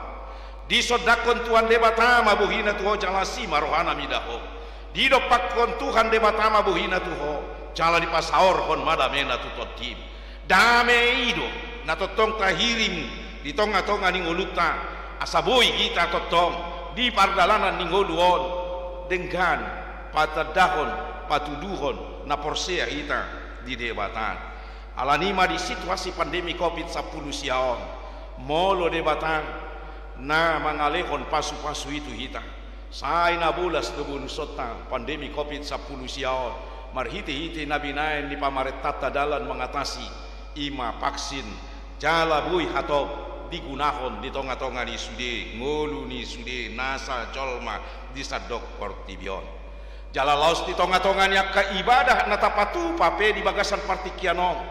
Disondangkon Tuhan Debata ma bohina tu ho jala asi ma rohana mida ho. Didompakkon Tuhan Debata ma bohina tu ho, jala dipasaorhon ma damena tu tondim. Dame i do na tongtong tahirim di tonga-tonga ni ngolunta, asa boi hita tongtong di pardalanan ni ngolu on denggan patandahon, patuduhon na porsea hita di Debata. Alani i ma di situasi pandemi covid sampulu sia on, molo Debata na mangalehon pasu-pasu i tu hita, sai na bolas do bolusonta pandemi covid sampulu sia on, marhite-hite na binaen ni pamarentanta dalan mangatasi, i ma vaksin, jala boi hatop digunahon di tonga-tonga ni sude ngolu ni sude nasa jolma di sandok portibi on. Jala laos di tonga-tonga ni angka ibadah na tapatupa pe di bagasan partingkian on,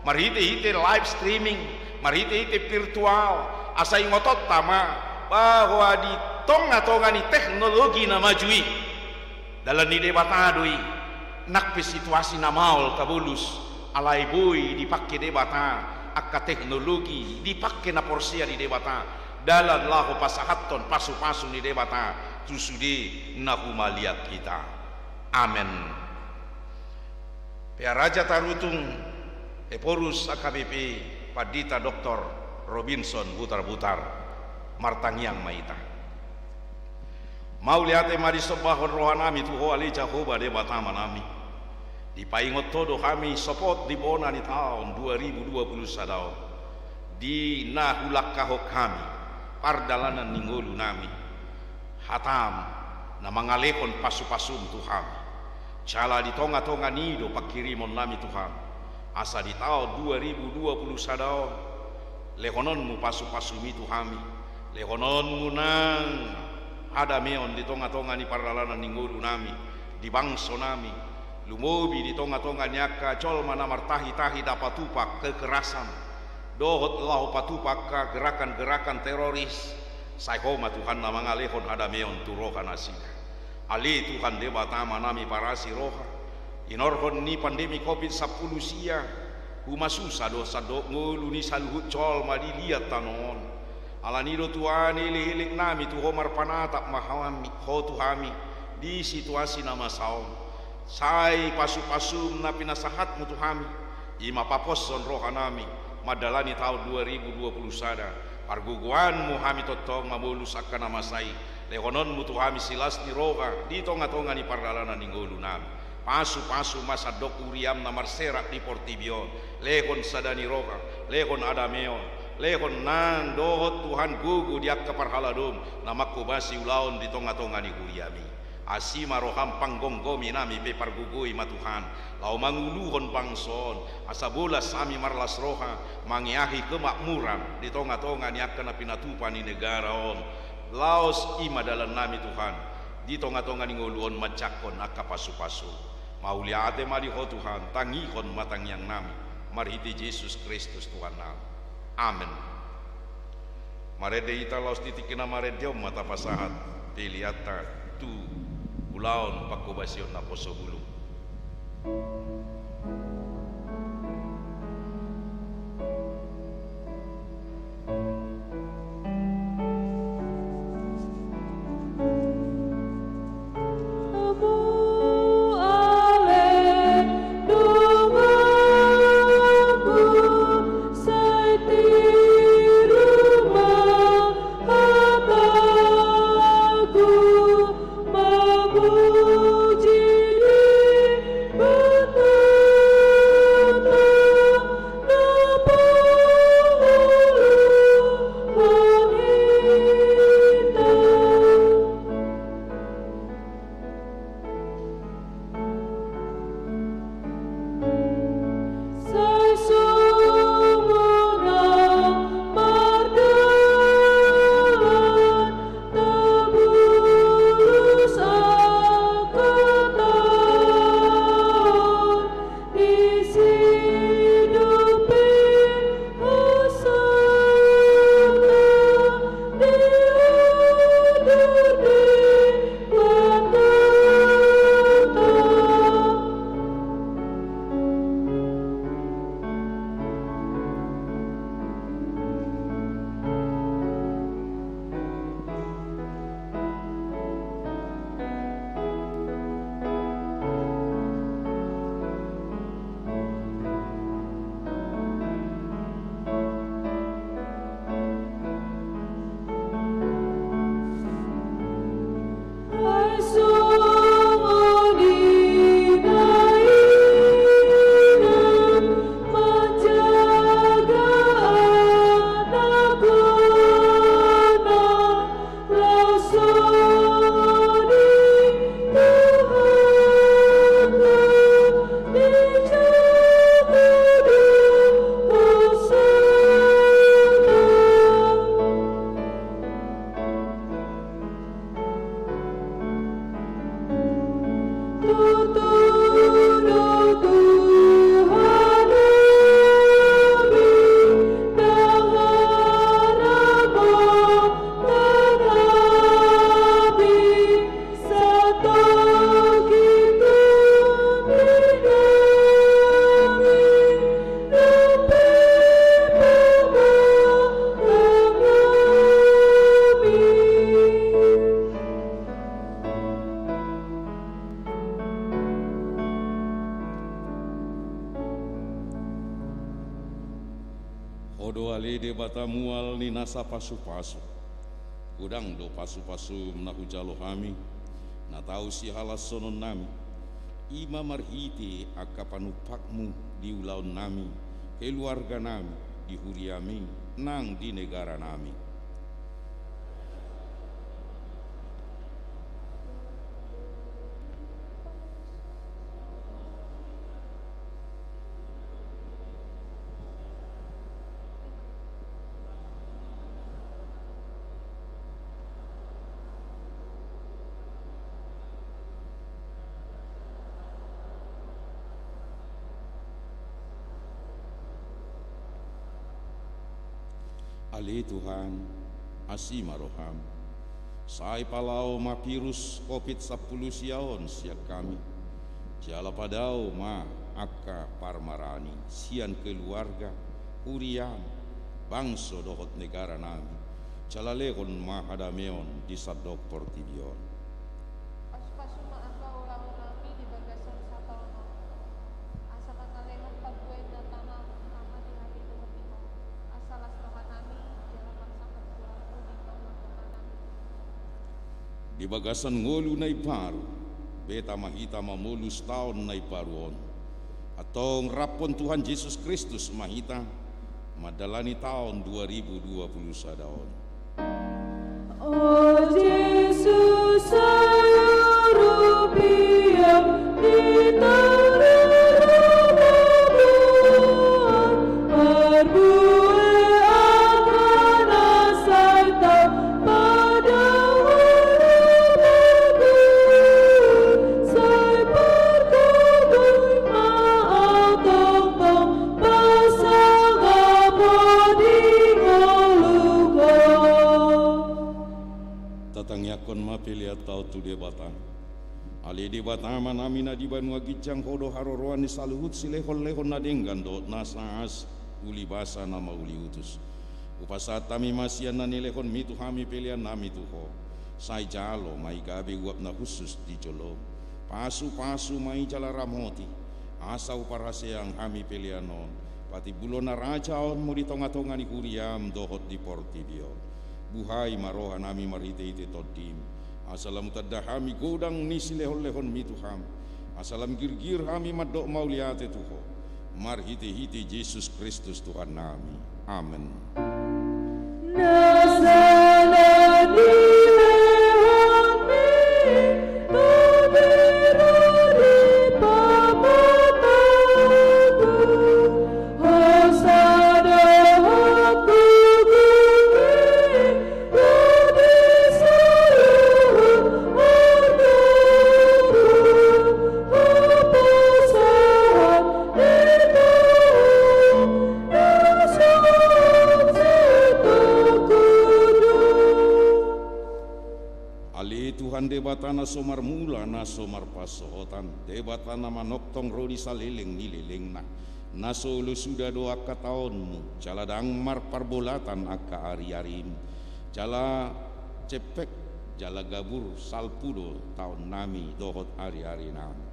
marhite-hite live streaming, marhite-hite virtual, asa ingotonta ma bahwa di tonga-tonga ni teknologi na maju i, dalan ni Debata do i, nang pe situasi na maol tabolus, alai boi dipangke Debata angka teknologi, dipangke na porsea di Debata dalan laho pasahathon pasu-pasu ni Debata tu sude na humaliang hita. Amen. Pea Raja Tarutung, Ephorus A K B P, Pandita Doktor Robinson Butarbutar, martangiang ma hita. Mauliate ma disombahon rohanami tu Ho ale Jahowa Debata Amanami. Dipaingot Ho do hami sopot di bona ni taon dua ribu dua puluh sada on, di na hulangkahon hami pardalanan ni ngolunami. Hatam na mangalehon pasu-pasum tu hami. Jala di tonga-tonga ni i do panghirimon nami Tuhan, asa di taon dua ribu dua puluh sada on lehononmu pasu-pasum i tu hami. Lehononmu nang hadameon di tonga-tonga ni pardalanan ni ngolu nami, di bangso nami, lumobi di tonga-tonga ni angka jolma na martahi-tahi na patupa kekerasan dohot laho patupa angka gerakan-gerakan teroris. Sai Ho ma Tuhan na mangalehon hadameon tu roha nasida. Ale Tuhan Debata ma nami parasi roha, hinorhon ni pandemi covid sampulu sia, humasusa do sandok ngolu ni saluhut jolma di liat tano on. Alani i do Tuhan, elek-elek nami tu Ho, marpanatap ma hami, Ho tu hami di situasi na masa on. Sai pasu-pasum na pinasahatmu tu hami, i ma paposhon roha nami mandalani taon dua ribu dua puluh sada. Pargogoanmu hami tongtong mamolus angka na masa i. Lehononmu tu hami silas ni roha di tonga-tonga ni pardalanan ni ngolu nami. Pasu-pasu ma sandok huriam na marserak di portibi on. Lehon sada ni roha, lehon hadameon, lehon nang dohot Tuhan gogo di angka parhaladom na manghobasi ulaon di tonga-tonga ni huriam i. Asi ma roham, panggomgomi nami pe, pargogoi ma Tuhan, laho manguluhon bangso on, asa bolas hami marlas roha mangeahi kemakmuran di tonga-tonga ni angka na pinatupa ni negara on. Laos i ma dalan nami Tuhan, di tonga-tonga ni ngolu on manjangkon angka pasu-pasu. Mauliate ma di Ho Tuhan, tangihon ma tangiang nami, marhite Jesus Kristus Tuhan nami. Amen. Marende hita laos di tingki na marende on ma tapasahat peleanta tu ulaon panghobasion naposo bulung. Ho do ale Debata mual ni nasa pasu-pasu. Godang do pasu-pasum na hujalo hami, na tau sihalashononnami, i ma marhite angka panumpakmu di ulaonnami, keluarganami, di huriami, nang di negaranami. Ale Tuhan, asi ma roham. Sai palao ma virus covid sampulu sia on sian hami. Jala padao ma angka parmaraan i sian keluarga, huriam, bangso dohot negara nami. Jala lehon ma hadameon di sandok portibi on. Pasupasu ma angka ulaon nami di bagasan sataon on. Asa mangalehon parbue na tama, tama di hami dohot di ho. Asa las roha nami, jala marsahat goarmu di tonga-tonga nami. Di bagasan ngolu na imbaru, beta ma hita mamolus taon na imbaru on. Antong raphon Tuhan Jesus Kristus ma hita mandalani taon dua ribu dua puluh sada on. O Jesus, sai urupi ahu di tonga-tonga ni hamagoan, parbue angka na sai tama di hamagoan, sai pargogoi ma ahu tongtong pasangap ho di ngolungku. Tatangianghon ma peleanta on tu Debata. Ale Debata Amanami na di banua ginjang, ho do haroroan ni saluhut silehon-lehon na denggan dohot na saas, uli basa na mauliutus. Hupasahat hami ma sian na nilehonmi tu hami peleannami tu ho. Sai jalo ma i gabe uap na hushus di jolom. Pasupasu ma i jala ramoti, asa huparhaseang hami pelean on patimbulhon harajaonmu di tonga-tonga ni huriam dohot di portibi on. Buhai ma rohanami marhite-hite Tondim, asa lam hutanda hami godang ni silehon-lehonmi tu hami, asa lam girgir hami mandok mauliate tu ho, marhite-hite Jesus Kristus Tuhannami. Amen. Na sada nilehonmi, gabe rori pamataku, ho sada hangkukuhi, gabe saluhut mardabu, hapasahat ni Tuhan na songon sitongkudung. Ale Tuhan Debata na so marmula, na so marpansohotan, Debata na manongtong ro di saleleng ni lelengna, na so olo suda do angka taonmu, jala ndang marparbolatan angka ari-arim, jala cempek, jala gabur salpu do taonnami dohot ari-arinami.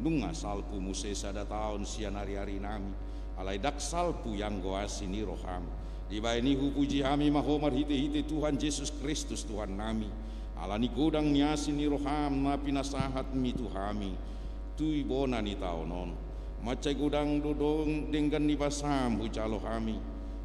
Nunga salpu muse sada taon sian ari-arinami, alai ndang salpu ianggo asi ni roham. Dibahen i hupuji hami ma ho marhite-hite Tuhan Jesus Kristus Tuhannami, ala ni godang ni asi ni roham na pinasahatmi tu hami tu bona ni taon on. Mansai godang do dong denggan ni basam hujalo hami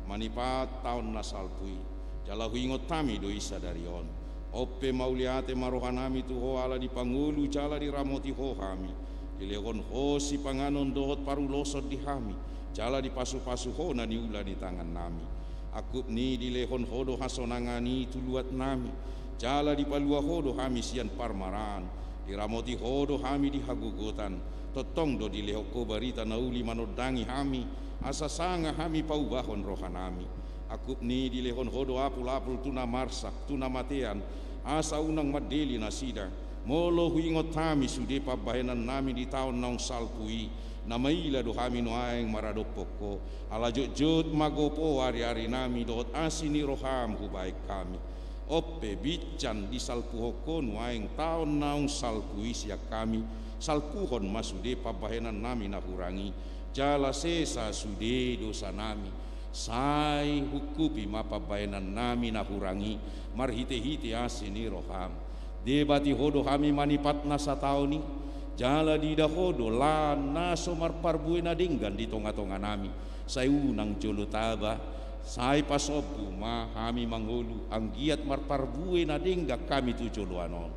manipat taon na salpu i, jala huingot hami do i sadari on. On pe mauliate ma rohanami tu ho ala dipangolu jala diramoti ho hami, dilehon ho sipanganon dohot paruloson di hami, jala dipasupasu ho na niula ni tangannami. Angkup ni i dilehon ho do hasonangan i tu luatnami, jala dipalua ho do hami sian parmaraan, diramoti ho do hami di hagogotan, tongtong do dilehon ho barita na uli manondangi hami, asa sanga hami paubahon rohanami. Angkup ni i dilehon ho do apul-apul tu na marsak, tu na matean, asa unang mandele nasida. Molo huingot hami sude pambahenannami di taon naung salpu i, na maila do hami nuaeng maradophon ho, ala jotjot magopo ari-arinami dohot asi ni roham hubahen hami. On pe binsan disalpuhon ho nuaeng taon naung salpu i sian hami, salpuhon ma sude pambahenannami na hurang i, jala sesa sude dosanami. Sai hungkupi ma pambahenannami na hurang i marhite-hite asi ni roham. Debati ho do hami manipat na sataon i, jala diida ho do lan na so marparbue na denggan di tonga-tonganami. Sai unang jolo taba, sai pasombu ma hami mangolu anggiat marparbue na denggan hami tu joloan on.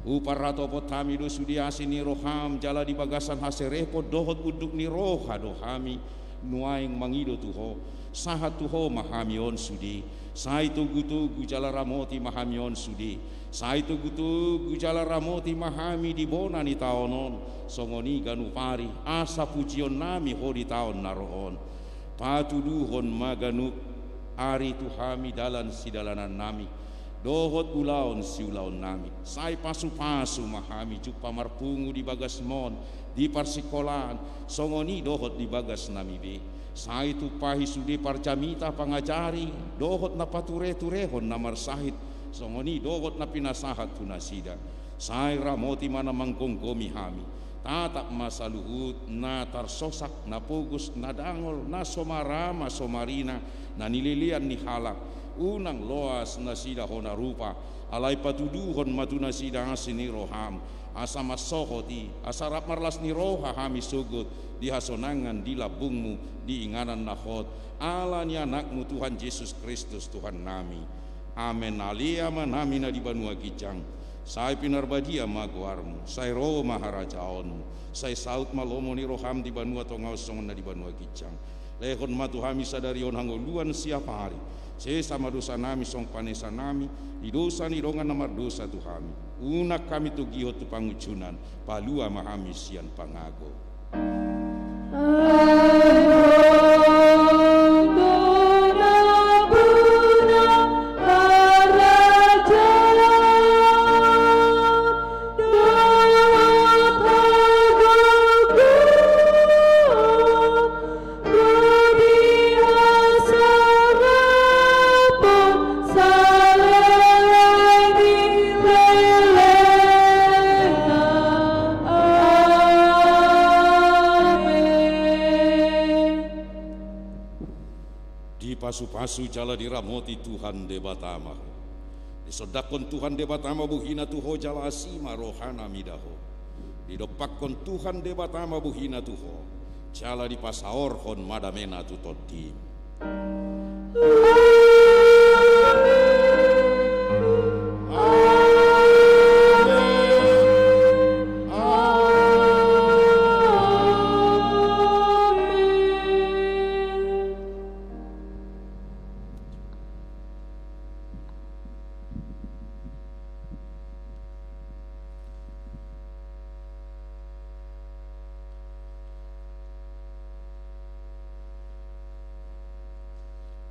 Huparhatopot hami do sude asi ni roham jala di bagasan haserepon dohot unduk ni roha do hami nuaeng mangido tu ho. Sahat tu ho ma hami on sude. Sai togu-togu jala ramoti ma hami on sude. Sai togu-togu jala ramoti ma hami di bona ni taon on, songon i ganup ari, asa pujionnami ho di taon na ro on. Patuduhon ma ganup Ari tu hami dalan sidalanannami dohot ulaon siulaonnami. Sai pasupasu ma hami jumpang marpungu di bagasmon, di parsingkolaan, songon i dohot di bagasnami be. Sai tumpahi sude parjamita pangajari dohot na patureturehon na marsahit, songon i dohot na pinasahat tu nasida. Sai ramoti ma na manggomgomi hami. Tatap ma saluhut na tarsosak, na pogos, na dangol, na so marama so marina, na nilelean ni halak. Unang loas nasida hona rupa, alai patuduhon ma tu nasida asi ni roham, asa mansohot i, asa rap marlas ni roha hami sogot di hasonangan di lambungmu di inganan na hot, ala ni Anakmu Tuhan Jesus Kristus Tuhannami. Amen. Ale Amanami na di banua ginjang, sai pinarbadia ma goarmu, sai ro ma harajaonmu, sai saut ma lomo ni roham di banua tonga on songon na di banua ginjang. Lehon ma tu hami sadari on hangoluan siapari. Sesa ma dosanami songon panesanami di dosa ni dongan na mardosa tu hami. Unang hami togihon tu pangunjunan, palua ma hami sian pangago. Dipasupasu jala diramoti Tuhan Debata ma ho. Disondangkon Tuhan Debata ma bohina tu ho jala asi ma rohana mida ho. Didompakkon Tuhan Debata ma bohina tu ho, jala dipasaorhon ma damena tu tondim. Amen. Amen.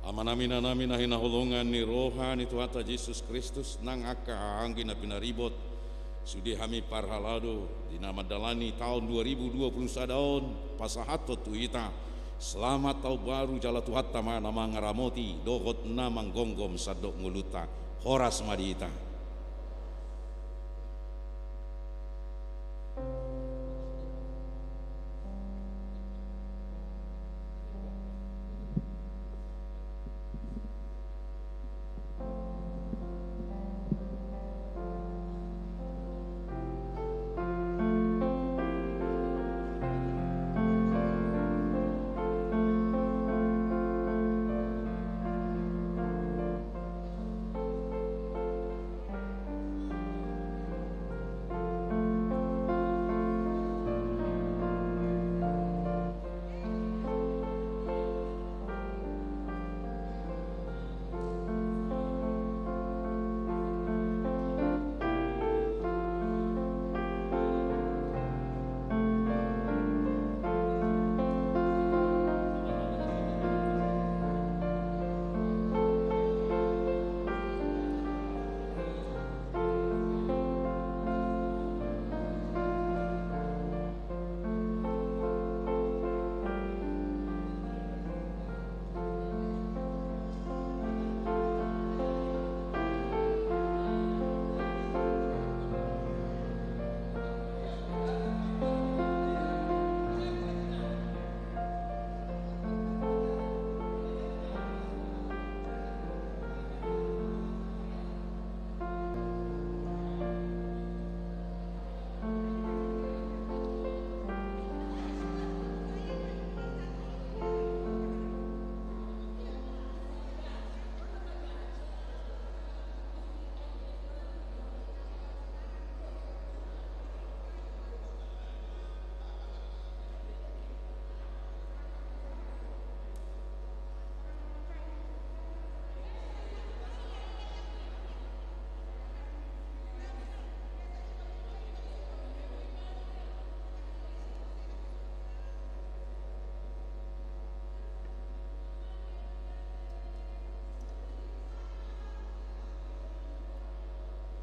Amanami, inanami na hinaholongan ni roha ni Tuhanta Jesus Kristus, nang angka anggi na pinaribot, sude hami parhalado di na mandalani taon dua ribu dua puluh sada on, pasahathon tu hita selamat taon baru jala Tuhanta ma na mangaramoti dohot na manggomgom sandok ngolunta. Horas ma di hita.